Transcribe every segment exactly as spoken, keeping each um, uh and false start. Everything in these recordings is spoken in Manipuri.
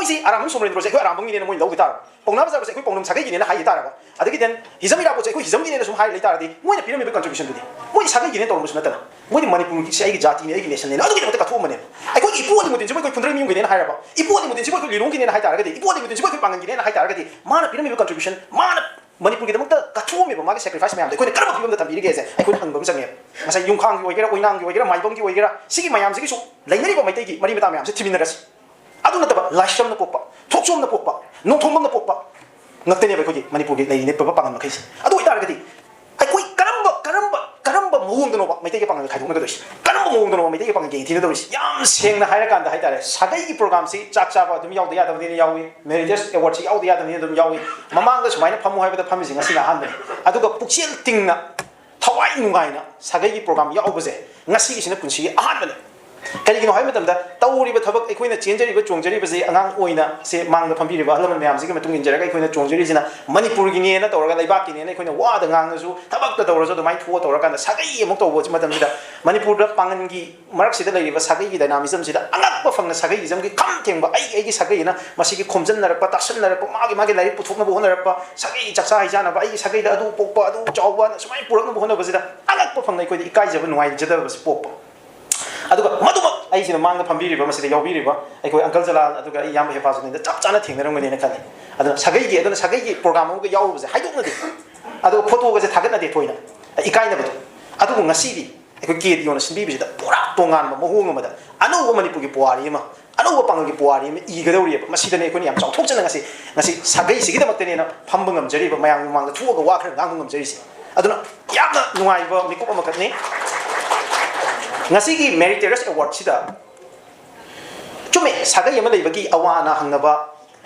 ꯁꯤ ꯑꯔꯥꯝꯕꯝ ꯁꯣꯃꯣꯔꯦꯟꯗ꯭ꯔꯣꯁꯦ ꯑꯩꯈꯣꯏ ꯑꯔꯥꯝꯕꯝꯒꯤꯅꯦꯅ ꯃꯣꯏꯅ ꯂꯧꯈꯤ ꯇꯥꯔꯕ, ꯄꯥꯎꯅꯥ ꯕꯖꯥꯔꯒꯁꯦ ꯑꯩꯈꯣꯏ ꯄꯥꯎꯅꯝ ꯁꯥꯒꯩꯒꯤꯅꯦꯅ ꯍꯥꯏꯈꯤ ꯇꯥꯔꯕ, ꯑꯗꯒꯤ then ꯍꯤꯖꯝ ꯏꯔꯥꯕꯣꯠꯁꯦ ꯑꯩꯈꯣꯏ ꯍꯤꯖꯝꯒꯤꯅꯦꯅ ꯁꯨꯝ ꯍꯥꯏꯔ ꯂꯩ ꯇꯥꯔꯗꯤ, ꯃꯣꯏꯅ ꯄꯤꯔꯝꯃꯤꯕ contributionꯗꯨꯗꯤ? ꯃꯣꯏꯗꯤ ꯁꯥꯒꯩꯒꯤꯅꯦ ꯇꯧꯔꯝꯕꯁꯨ ꯅꯠꯇꯅ, ꯃꯣꯏꯗꯤ ꯃꯅꯤꯄꯨꯔꯒꯤꯁꯦ ꯑꯩꯒꯤ ꯖꯥꯇꯤꯅꯦ, ꯑꯩꯒꯤ nationꯅꯦꯅ ꯑꯗꯨꯒꯤꯗꯃꯛꯇ ꯀꯠꯊꯣꯛꯑꯝꯕꯅꯦꯕ꯫ ꯑꯩꯈꯣꯏꯒꯤ ꯏꯄꯨ ꯑꯂꯤꯃꯨꯗꯤꯟꯁꯤꯕꯨ ꯑꯩꯈꯣꯏ ꯐꯨꯟꯗ꯭ꯔꯩꯃꯌꯨꯝꯒꯤꯅꯦꯅ ꯍꯥꯏꯔꯕ, ꯏꯄꯨ ꯑꯂꯤꯃꯨꯗꯤꯟꯁꯤꯕꯨ ꯑꯩꯈꯣꯏ ꯂꯤꯂꯣꯡꯒꯤꯅꯦꯅ ꯍꯥꯏ ꯇꯥꯔꯒꯗꯤ, ꯏꯄꯨ ꯑꯂꯤꯃꯨꯗꯤꯟꯁꯤꯕꯨ ꯑꯩꯈꯣꯏ ꯄꯥꯡꯒꯟꯒꯤꯅꯦꯅ ꯍꯥꯏ ꯇꯥꯔꯒꯗꯤ, ꯃꯥꯅ ꯄꯤꯔꯝꯃꯤꯕ contribution, ꯃꯥꯅ ꯃꯅꯤꯄꯨꯔꯒꯤꯗꯃꯛꯇ ꯀꯠꯊꯣꯛꯑꯝꯃꯤꯕ ꯃꯥꯒꯤ sacrifice ꯃꯌꯥꯝꯗꯣ ꯑꯩꯈꯣꯏꯅ ꯀꯔꯝꯕ ꯐꯤꯕꯝꯗ ꯊꯝꯕꯤꯔꯤꯒꯦꯁꯦ ꯑꯩꯈꯣꯏꯅ ꯍꯪꯕ ꯑꯃ ꯆꯪꯉꯦꯕ꯫ ꯉꯁꯥꯏ ꯌꯨꯝꯈꯥꯡꯒꯤ ꯑꯣꯏꯒꯦꯔꯥ, ꯑꯣꯏꯅꯥꯝꯒꯤ ꯑꯣꯏꯒꯦꯔꯥ, ꯃꯥꯏꯕꯝꯒꯤ ꯑꯣꯏꯒꯦꯔꯥ, ꯁꯤꯒꯤ ꯃꯌꯥꯝꯁꯤꯒꯤꯁꯨ ꯂꯩꯅꯔꯤꯕ ꯃꯩꯇꯩꯒꯤ ꯃꯔꯤ ꯃꯇꯥ ꯃꯌꯥꯝꯁꯦ ꯊꯤꯃꯤꯟꯅꯔꯁꯤ꯫ ꯑꯗꯨ ꯅꯠꯇꯕ ꯂꯥꯏꯁ꯭ꯔꯝꯅ ꯄꯣꯛꯄ, ꯊꯣꯛꯆꯣꯝꯅ ꯄꯣꯛꯄ, ꯅꯣꯡꯊꯣꯝꯕꯝꯅ ꯄꯣꯛꯄ ꯉꯛꯇꯅꯦꯕ ꯑꯩꯈꯣꯏꯒꯤ ꯃꯅꯤꯄꯨꯔꯒꯤ ꯂꯩꯔꯤꯕ ꯄꯥꯡꯒꯜ ꯃꯈꯩꯁꯦ꯫ ꯑꯗꯨ ꯑꯣꯏꯇꯥꯔꯒꯗꯤ ꯑꯩꯈꯣꯏ ꯀꯔꯝꯕ, ꯀꯔꯝꯕ, ꯀꯔꯝꯕ ꯃꯑꯣꯡꯗꯅꯣꯕ ꯃꯩꯇꯩꯒꯤ ꯄꯥꯡꯒꯜ ꯈꯥꯏꯗꯣꯛꯅꯒꯗꯣꯏꯁꯦ? ꯀꯔꯝꯕ ꯃꯑꯣꯡꯗꯅꯣꯕ ꯃꯩꯇꯩꯒꯤ ꯄꯥꯡꯒꯜ ꯌꯦꯡꯊꯤꯅꯗꯧꯔꯤꯁꯦ? ꯌꯥꯝ ꯁꯦꯡꯅ ꯍꯥꯏꯔꯀꯥꯟꯗ ꯍꯥꯏꯇꯥꯔꯦ, ꯁꯥꯒꯩꯒꯤ programꯁꯤ ꯆꯥꯛ ꯆꯥꯕ ꯑꯗꯨꯝ ꯌꯥꯎꯗ ꯌꯥꯗꯕꯅꯤꯅ ꯌꯥꯎꯏ, Meritorious Awardꯁꯤ ꯌꯥꯎꯗ ꯌꯥꯗꯕꯅꯤꯅ ꯑꯗꯨꯝ ꯌꯥꯎꯏ꯫ ꯃꯃꯥꯡꯗ ꯁꯨꯃꯥꯏꯅ ꯐꯝꯃꯨ ꯍꯥꯏꯕꯗ ꯐꯝꯃꯤꯁꯦ ꯉꯁꯤꯅ ꯑꯍꯥꯟꯕꯅꯤ꯫ ꯑꯗꯨꯒ ꯄꯨꯛꯆꯦꯜ ꯇꯤꯡꯅ, ꯊꯋꯥꯏ ꯅꯨꯡꯉꯥꯏꯅ ꯁꯥꯒꯩꯒꯤ program ꯌꯥꯎꯕꯁꯦ ꯉꯁꯤꯒꯤꯁꯤꯅ ꯄꯨꯟꯁꯤꯒꯤ ꯑꯍꯥꯟꯕꯅꯤ꯫ ꯀꯔꯤꯒꯤꯅꯣ ꯍꯥꯏꯕ ꯃꯇꯝꯗ, ꯇꯧꯔꯤꯕ ꯊꯕꯛ, ꯑꯩꯈꯣꯏꯅ ꯆꯦꯟꯖꯔꯤꯕ ꯆꯣꯡꯖꯔꯤꯕꯁꯦ ꯑꯉꯥꯡ ꯑꯣꯏꯅ ꯁꯦ ꯃꯥꯡꯗ ꯐꯝꯕꯤꯔꯤꯕ ꯑꯍꯜ ꯂꯃꯟ ꯃꯌꯥꯝꯁꯤꯒꯤ ꯃꯇꯨꯡ ꯏꯟꯖꯔꯒ ꯑꯩꯈꯣꯏꯅ ꯆꯣꯡꯖꯔꯤꯁꯤꯅ ꯃꯅꯤꯄꯨꯔꯒꯤꯅꯦꯅ ꯇꯧꯔꯒ, ꯂꯩꯕꯥꯛꯀꯤꯅꯦꯅ ꯑꯩꯈꯣꯏꯅ ꯋꯥꯗ ꯉꯥꯡꯉꯁꯨ, ꯊꯕꯛꯇ ꯇꯧꯔꯁꯨ, ꯑꯗꯨꯃꯥꯏꯅ ꯊꯣꯛꯑ ꯇꯧꯔꯀꯥꯟꯗ ꯁꯥꯒꯩ ꯑꯃꯨꯛ ꯇꯧꯕ ꯃꯇꯝꯁꯤꯗ ꯃꯅꯤꯄꯨꯔꯗ ꯄꯥꯡꯒꯟꯒꯤ ꯃꯔꯛꯁꯤꯗ ꯂꯩꯔꯤꯕ ꯁꯥꯒꯩꯒꯤ dynamismꯁꯤꯗ ꯑꯉꯛꯄ ꯐꯪꯅ ꯁꯥꯒꯩ ꯏꯖꯝꯒꯤ ꯈꯝ ꯊꯦꯡꯕ, ꯑꯩ ꯑꯩꯒꯤ ꯁꯥꯒꯩ ꯑꯅ ꯃꯁꯤꯒꯤ ꯈꯣꯝꯖꯤꯟꯅꯔꯛꯄ, ꯇꯥꯁꯤꯟꯅꯔꯛꯄ, ꯃꯥꯒꯤ ꯃꯥꯒꯤ ꯂꯥꯏꯔꯤꯛ ꯄꯨꯊꯣꯛꯅꯕ ꯍꯣꯠꯅꯔꯛꯄ, ꯁꯥꯒꯩ ꯆꯥꯛꯆꯥ ꯍꯩꯖꯥꯟꯅꯕ, ꯑꯩꯒꯤ ꯁꯥꯒꯩꯗ ꯑꯗꯨ ꯄꯣꯛꯄ, ꯑꯗꯨ ꯆꯥꯎꯕ ꯑꯅ ꯁꯨꯃꯥꯏꯅ ꯄꯨꯔꯛꯅꯕ ꯍꯣꯠꯅꯕꯁꯤꯗ ꯑꯉꯛꯄ ꯐꯪꯅ ꯑꯩꯈꯣꯏꯗ ꯏꯀꯥꯏꯖꯕ, ꯅꯨꯡꯉꯥꯏꯖꯗꯕꯁꯤ ꯄꯣꯛꯄ꯫ ꯑꯗꯨꯒ ꯃꯗꯨꯃꯛ ꯑꯩꯁꯤꯅ ꯃꯥꯡꯗ ꯐꯝꯕꯤꯔꯤꯕ, ꯃꯁꯤꯗ ꯌꯥꯎꯕꯤꯔꯤꯕ ꯑꯩꯈꯣꯏ uncle ꯖꯂꯥꯜ ꯑꯗꯨꯒ ꯑꯩ ꯏꯌꯥꯝꯕ ꯍꯦꯐꯥꯖꯨꯗꯤꯟꯗ ꯆꯞ ꯆꯥꯅ ꯊꯦꯡꯅꯔꯝꯒꯅꯤꯅ ꯈꯜꯂꯤ꯫ ꯑꯗꯨꯅ ꯁꯥꯒꯩꯒꯤ, ꯑꯗꯨꯅ ꯁꯥꯒꯩꯒꯤ program ꯑꯃꯒ ꯌꯥꯎꯔꯨꯕꯁꯦ ꯍꯥꯏꯗꯣꯛꯅꯗꯦ, ꯑꯗꯨꯒ photoꯒꯁꯦ ꯊꯥꯒꯠꯅꯗꯦ ꯊꯣꯏꯅ, ꯏꯀꯥꯏꯅꯕꯗꯣ꯫ ꯑꯗꯨꯕꯨ ꯉꯁꯤꯗꯤ ꯑꯩꯈꯣꯏ ꯀꯦ ꯗꯤ ꯑꯣꯅ ꯁꯤꯟꯕꯤꯕꯁꯤꯗ ꯄꯨꯔꯥ ꯇꯣꯉꯥꯟꯕ ꯃꯑꯣꯡ ꯑꯃꯗ ꯑꯅꯧꯕ ꯃꯅꯤꯄꯨꯔꯒꯤ ꯄꯨꯋꯥꯔꯤ ꯑꯃ, ꯑꯅꯧꯕ ꯄꯥꯡꯒꯜꯒꯤ ꯄꯨꯋꯥꯔꯤ ꯑꯃ ꯏꯒꯗꯧꯔꯤꯑꯕ꯫ ꯃꯁꯤꯗꯅꯦ ꯑꯩꯈꯣꯏꯅ ꯌꯥꯝ ꯆꯥꯎꯊꯣꯛꯆꯅ ꯉꯁꯤ, ꯉꯁꯤ ꯁꯥꯒꯩꯁꯤꯒꯤꯗꯃꯛꯇꯅꯦꯅ ꯐꯝꯕ ꯉꯝꯖꯔꯤꯕ, ꯃꯌꯥꯝꯒꯤ ꯃꯃꯥꯡꯗ ꯊꯣꯛꯑꯒ ꯋꯥ ꯈꯔ ꯉꯥꯡꯕ ꯉꯝꯖꯔꯤꯁꯦ꯫ ꯑꯗꯨꯅ ꯌꯥꯝꯅ ꯅꯨꯡꯉꯥꯏꯕ ꯃꯤꯀꯨꯞ ꯑꯃꯈꯛꯅꯤ꯫ ꯉꯁꯤꯒꯤ Meritorious Awardꯁꯤꯗ ꯆꯨꯝꯃꯦ, ꯁꯥꯒꯩ ꯑꯃ ꯂꯩꯕꯒꯤ ꯑꯋꯥ ꯑꯅꯥ ꯍꯪꯅꯕ,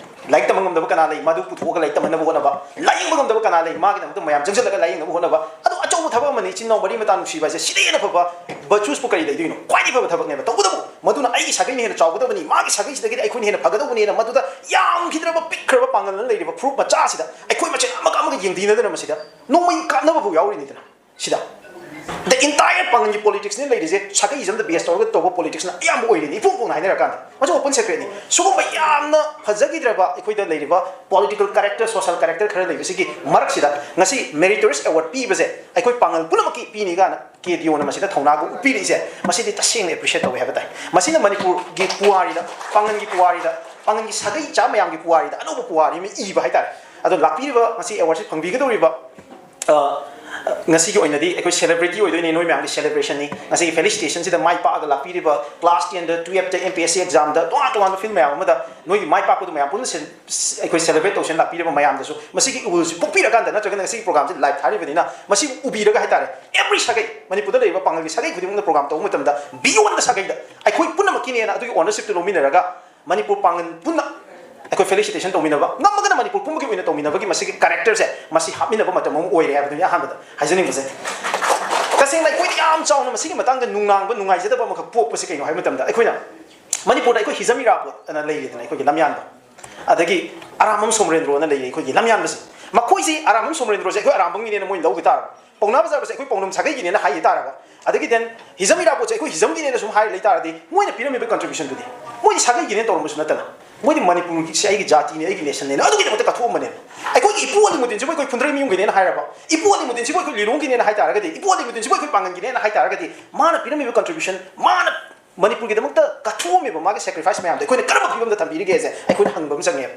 ꯂꯥꯏꯔꯤꯛ ꯇꯝꯕ ꯉꯝꯗꯕ ꯀꯅꯥ ꯂꯩ, ꯃꯗꯨ ꯄꯨꯊꯣꯛꯑꯒ ꯂꯥꯏꯔꯤꯛ ꯇꯝꯍꯟꯅꯕ ꯍꯣꯠꯅꯕ, ꯂꯥꯏꯌꯦꯡꯕ ꯉꯝꯗꯕ ꯀꯅꯥ ꯂꯩ, ꯃꯥꯒꯤꯗꯃꯛꯇ ꯃꯌꯥꯝ ꯆꯪꯁꯤꯜꯂꯒ ꯂꯥꯏꯌꯦꯡꯅꯕ ꯍꯣꯠꯅꯕ, ꯑꯗꯨ ꯑꯆꯧꯕ ꯊꯕꯛ ꯑꯃꯅꯤ꯫ ꯏꯆꯤꯟ ꯏꯅꯥꯎ ꯃꯔꯤ ꯃꯇꯥ ꯅꯨꯡꯁꯤꯕ ꯍꯥꯏꯁꯦ, ꯁꯤꯗꯩ ꯍꯦꯟꯅ ꯐꯕ virtuesꯄꯨ ꯀꯔꯤ ꯂꯩꯗꯣꯏꯅꯣ? ꯈ꯭ꯋꯥꯏꯗꯒꯤ ꯐꯕ ꯊꯕꯛꯅꯦꯕ꯫ ꯇꯧꯕꯇꯕꯨ ꯃꯗꯨꯅ ꯑꯩꯒꯤ ꯁꯥꯒꯩꯅ ꯍꯦꯟꯅ ꯆꯥꯎꯒꯗꯕꯅꯤ, ꯃꯥꯒꯤ ꯁꯥꯒꯩꯁꯤꯗꯒꯤꯗꯤ ꯑꯩꯈꯣꯏꯅ ꯍꯦꯟꯅ ꯐꯒꯗꯧꯕꯅꯦꯅ ꯃꯗꯨꯗ ꯌꯥꯝꯈꯤꯗ꯭ꯔꯕ ꯄꯤꯛꯈ꯭ꯔꯕ ꯄꯥꯡꯒꯜ ꯑꯃ ꯂꯩꯔꯤꯕ ꯐꯨꯔꯨꯞ ꯃꯆꯥꯁꯤꯗ ꯑꯩꯈꯣꯏ ꯃꯁꯦꯟ ꯑꯃꯒ ꯑꯃꯒ ꯌꯦꯡꯊꯤꯅꯗꯅ ꯃꯁꯤꯗ ꯅꯣꯡꯃꯩ ꯀꯥꯞꯅꯕ ꯐꯥꯎ ꯌꯥꯎꯔꯤꯅꯤꯗꯅ꯫ ꯁꯤꯗ The entire ꯄꯥꯡꯒꯜꯒꯤ ꯄꯣꯂꯤꯇꯤꯛꯁꯅꯤ ꯂꯩꯔꯤꯁꯦ, ꯁꯥꯒꯩꯁꯦ ꯑꯃꯗ ꯕꯦꯁ ꯇꯧꯔꯒ ꯇꯧꯕ ꯄꯣꯂꯤꯇꯤꯛꯁꯅ ꯑꯌꯥꯝꯕ ꯑꯣꯏꯔꯤꯅꯤ, ꯏꯐꯣꯡ ꯐꯣꯡꯅ ꯍꯥꯏꯅꯔꯀꯥꯟꯗ꯫ ꯃꯁꯤ ꯑꯣꯄꯟ ꯁꯦꯀ꯭ꯔꯦꯠꯅꯤ꯫ ꯁꯤꯒꯨꯝꯕ ꯌꯥꯝꯅ ꯐꯖꯈꯤꯗ꯭ꯔꯕ ꯑꯩꯈꯣꯏꯗ ꯂꯩꯔꯤꯕ ꯄꯣꯂꯤꯇꯤꯀꯦꯜ ꯀꯦꯔꯦꯛꯇꯔ, ꯁꯣꯁꯤꯌꯦꯜ ꯀꯦꯔꯦꯛꯇꯔ ꯈꯔ ꯂꯩꯕꯁꯤꯒꯤ ꯃꯔꯛꯁꯤꯗ ꯉꯁꯤ ꯃꯦꯔꯤꯇꯣꯔꯤꯌꯁ ꯑꯦꯋꯥꯔꯗ ꯄꯤꯕꯁꯦ ꯑꯩꯈꯣꯏ ꯄꯥꯡꯒꯜ ꯄꯨꯝꯅꯃꯛꯀꯤ ꯄꯤꯅꯤ ꯀꯥꯏꯅ ꯀꯦ ꯗꯤ ꯑꯣꯅ ꯃꯁꯤꯗ ꯊꯧꯅꯥꯒ ꯎꯠꯄꯤꯔꯛꯏꯁꯦ, ꯃꯁꯤꯗꯤ ꯇꯁꯦꯡꯅ ꯑꯦꯄ꯭ꯔꯤꯁꯤꯌꯦꯠ ꯇꯧꯋꯦ ꯍꯥꯏꯕ ꯇꯥꯏ꯫ ꯃꯁꯤꯅ ꯃꯅꯤꯄꯨꯔꯒꯤ ꯄꯨꯋꯥꯔꯤꯗ, ꯄꯥꯡꯒꯜꯒꯤ ꯄꯨꯋꯥꯔꯤꯗ, ꯄꯥꯡꯒꯜꯒꯤ ꯁꯥꯒꯩ ꯏꯆꯥ ꯃꯌꯥꯝꯒꯤ ꯄꯨꯋꯥꯔꯤꯗ ꯑꯅꯧꯕ ꯄꯨꯋꯥꯔꯤ ꯑꯃ ꯏꯕ ꯍꯥꯏꯇꯥꯔꯦ꯫ ꯑꯗꯣ ꯂꯥꯛꯄꯤꯔꯤꯕ ꯉꯁꯤ ꯑꯦꯋꯥꯔꯗꯁꯤ ꯐꯪꯕꯤꯒꯗꯧꯔꯤꯕ, ꯑ, ꯉꯁꯤꯒꯤ ꯑꯣꯏꯅꯗꯤ ꯑꯩꯈꯣꯏ ꯁꯦꯂꯦꯕ꯭ꯔꯤꯇꯤ ꯑꯣꯏꯗꯣꯏꯅꯦ, ꯅꯣꯏ ꯃꯌꯥꯝꯒꯤ ꯁꯦꯂꯦꯕ꯭ꯔꯦꯁꯟꯅꯤ꯫ ꯉꯁꯤꯒꯤ ꯐꯦꯂꯤꯁꯤꯇꯦꯁꯟꯁꯤꯗ ꯃꯥꯏ ꯄꯥꯛꯑꯒ ꯂꯥꯛꯄꯤꯔꯤꯕ ꯀ꯭ꯂꯥꯁ ꯇꯦꯟꯗ, ꯇꯨꯌꯦꯜꯞꯇ, ꯑꯦꯝ ꯄꯤ ꯑꯦꯁ ꯁꯤ ꯑꯦꯛꯖꯥꯝꯗ, ꯇꯣꯉꯥꯟ ꯇꯣꯉꯥꯟꯕ ꯐꯤꯜ ꯃꯌꯥꯝ ꯑꯃꯗ ꯅꯣꯏꯒꯤ ꯃꯥꯏ ꯄꯥꯛꯄꯗꯨ ꯃꯌꯥꯝ ꯄꯨꯟꯅ ꯁꯦ-, ꯑꯩꯈꯣꯏ ꯁꯦꯂꯦꯕ꯭ꯔꯦꯠ ꯇꯧꯁꯦꯅ ꯂꯥꯛꯄꯤꯔꯤꯕ ꯃꯌꯥꯝꯗꯁꯨ ꯃꯁꯤꯒꯤ ꯏꯍꯨꯜꯁꯤ ꯄꯣꯛꯄꯤꯔꯀꯥꯟꯗ, ꯅꯠꯇ꯭ꯔꯒꯅ ꯉꯁꯤꯒꯤ ꯄ꯭ꯔꯣꯒ꯭ꯔꯥꯝꯁꯤ ꯂꯥꯏꯚ ꯊꯥꯔꯤꯕꯅꯤꯅ, ꯃꯁꯤ ꯎꯕꯤꯔꯒ ꯍꯥꯏꯇꯥꯔꯦ, ꯑꯦꯕ꯭ꯔꯤ ꯁꯥꯒꯩ, ꯃꯅꯤꯄꯨꯔꯗ ꯂꯩꯔꯤꯕ ꯄꯥꯡꯒꯜꯒꯤ ꯁꯥꯒꯩ ꯈꯨꯗꯤꯡꯃꯛꯅ ꯄ꯭ꯔꯣꯒ꯭ꯔꯥꯝ ꯇꯧꯕ ꯃꯇꯝꯗ ꯕꯤꯌꯣꯟꯗ ꯁꯥꯒꯩꯗ ꯑꯩꯈꯣꯏ ꯄꯨꯝꯅꯃꯛꯀꯤꯅꯦꯅ ꯑꯗꯨꯒꯤ ꯑꯣꯅꯔꯁꯤꯞꯇꯨ ꯂꯧꯃꯤꯟꯅꯔꯒ ꯃꯅꯤꯄꯨꯔ ꯄꯥꯡꯒꯜ ꯄꯨꯟꯅ ꯑꯩꯈꯣꯏ ꯐꯦꯂꯤꯁꯤꯇꯦꯁꯟ ꯇꯧꯃꯤꯟꯅꯕ, ꯉꯝꯃꯒꯅ ꯃꯅꯤꯄꯨꯔ ꯄꯨꯝꯕꯒꯤ ꯑꯣꯏꯅ ꯇꯧꯃꯤꯟꯅꯕꯒꯤ ꯃꯁꯤꯒꯤ ꯀꯦꯔꯦꯛꯇꯔꯁꯦ ꯃꯁꯤ ꯍꯥꯞꯃꯤꯟꯅꯕ ꯃꯇꯝ ꯑꯃ ꯑꯣꯏꯔꯦ ꯍꯥꯏꯕꯗꯨꯅꯤ ꯑꯍꯥꯟꯕꯗ ꯍꯥꯏꯖꯅꯤꯡꯕꯁꯦ꯫ ꯇꯁꯦꯡꯅ ꯑꯩꯈꯣꯏꯗ ꯌꯥꯝ ꯆꯥꯎꯅ ꯃꯁꯤꯒꯤ ꯃꯇꯥꯡꯗ ꯅꯨꯡꯅꯥꯡꯕ, ꯅꯨꯡꯉꯥꯏꯖꯗꯕ ꯑꯃꯈꯛ ꯄꯣꯛꯄꯁꯤ ꯀꯩꯅꯣ ꯍꯥꯏꯕ ꯃꯇꯝꯗ, ꯑꯩꯈꯣꯏꯅ ꯃꯅꯤꯄꯨꯔꯗ ꯑꯩꯈꯣꯏ ꯍꯤꯖꯝ ꯏꯔꯥꯕꯣꯠ ꯑꯅ ꯂꯩꯔꯤꯗꯅ, ꯑꯩꯈꯣꯏꯒꯤ ꯂꯝꯌꯥꯟꯕ, ꯑꯗꯒꯤ ꯑꯔꯥꯝꯕꯝ ꯁꯣꯃꯣꯔꯦꯟꯗ꯭ꯔꯣꯅ ꯂꯩꯔꯤ ꯑꯩꯈꯣꯏꯒꯤ ꯂꯝꯌꯥꯟꯕꯁꯦ꯫ ꯃꯈꯣꯏꯁꯤ, ꯑꯔꯥꯝꯕꯝ ꯁꯣꯃꯣꯔꯦꯟꯗ꯭ꯔꯣꯁꯦ ꯑꯩꯈꯣꯏ ꯑꯔꯥꯝꯕꯝꯒꯤꯅꯦꯅ ꯃꯣꯏꯅ ꯂꯧꯈꯤ ꯇꯥꯔꯕ, ꯄꯥꯎꯅꯥ ꯕꯖꯥꯔꯕꯁꯦ ꯑꯩꯈꯣꯏ ꯄꯥꯎꯅꯝ ꯁꯥꯒꯩꯒꯤꯅꯦꯅ ꯍꯥꯏꯈꯤ ꯇꯥꯔꯕ, ꯑꯗꯒꯤ then ꯍꯤꯖꯝ ꯏꯔꯥꯕꯣꯠꯁꯦ ꯑꯩꯈꯣꯏ ꯍꯤꯖꯝꯒꯤꯅꯦꯅ ꯁꯨꯝ ꯍꯥꯏꯔ ꯂꯩ ꯇꯥꯔꯗꯤ, ꯃꯣꯏꯅ ꯄꯤꯔꯝꯃꯤꯕ ꯀꯟꯇ꯭ꯔꯤꯕ꯭ꯌꯨꯁꯟꯗꯨꯗꯤ, ꯃꯣꯏꯗꯤ ꯁꯥꯒꯩꯒꯤꯅꯦꯅ ꯇꯧꯔꯝꯕꯁꯨ ꯅꯠꯇꯅ, ꯃꯣꯏꯗꯤ ꯃꯅꯤꯄꯨꯔꯒꯤꯁꯦ ꯑꯩꯒꯤ ꯖꯥꯇꯤꯅꯦ, ꯑꯩꯒꯤ ꯅꯦꯁꯟꯅꯦꯅ ꯑꯗꯨꯒꯤꯗꯃꯛꯇ ꯀꯠꯊꯣꯛꯑꯝꯕꯅꯦꯕ꯫ ꯑꯩꯈꯣꯏꯒꯤ ꯏꯄꯨ ꯑꯂꯤꯃꯨꯗꯤꯟꯁꯤꯕꯨ ꯑꯩꯈꯣꯏ ꯐꯨꯟꯗ꯭ꯔꯩꯃꯌꯨꯝꯒꯤꯅꯦꯅ ꯍꯥꯏꯔꯕ, ꯏꯄꯨ ꯑꯂꯤꯃꯨꯗꯤꯟꯁꯤꯕꯨ ꯑꯩꯈꯣꯏ ꯂꯤꯂꯣꯡꯒꯤꯅꯦꯅ ꯍꯥꯏ ꯇꯥꯔꯒꯗꯤ, ꯏꯄꯨ ꯑꯂꯤꯃꯨꯗꯤꯟꯁꯤꯕꯨ ꯑꯩꯈꯣꯏ ꯂꯤꯂꯣꯡꯒꯤꯅꯦꯅ ꯍꯥꯏ ꯇꯥꯔꯒꯗꯤ, ꯃꯥꯅ ꯄꯤꯔꯝꯃꯤꯕ ꯀꯟꯇ꯭ꯔꯤꯕ꯭ꯌꯨꯁꯟ, ꯃꯥꯅ ꯃꯅꯤꯄꯨꯔꯒꯤꯗꯃꯛꯇ ꯀꯠꯊꯣꯛꯑꯝꯃꯤꯕ ꯃꯥꯒꯤ ꯁꯦꯀ꯭ꯔꯤꯐꯥꯏꯁ ꯃꯌꯥꯝꯗꯣ ꯑꯩꯈꯣꯏꯅ ꯀꯔꯝꯕ ꯐꯤꯕꯝꯗ ꯊꯝꯕꯤꯔꯤꯒꯦꯁꯦ ꯑꯩꯈꯣꯏꯅ ꯍꯪꯕ ꯑꯃ ꯆꯪꯉꯦꯕ꯫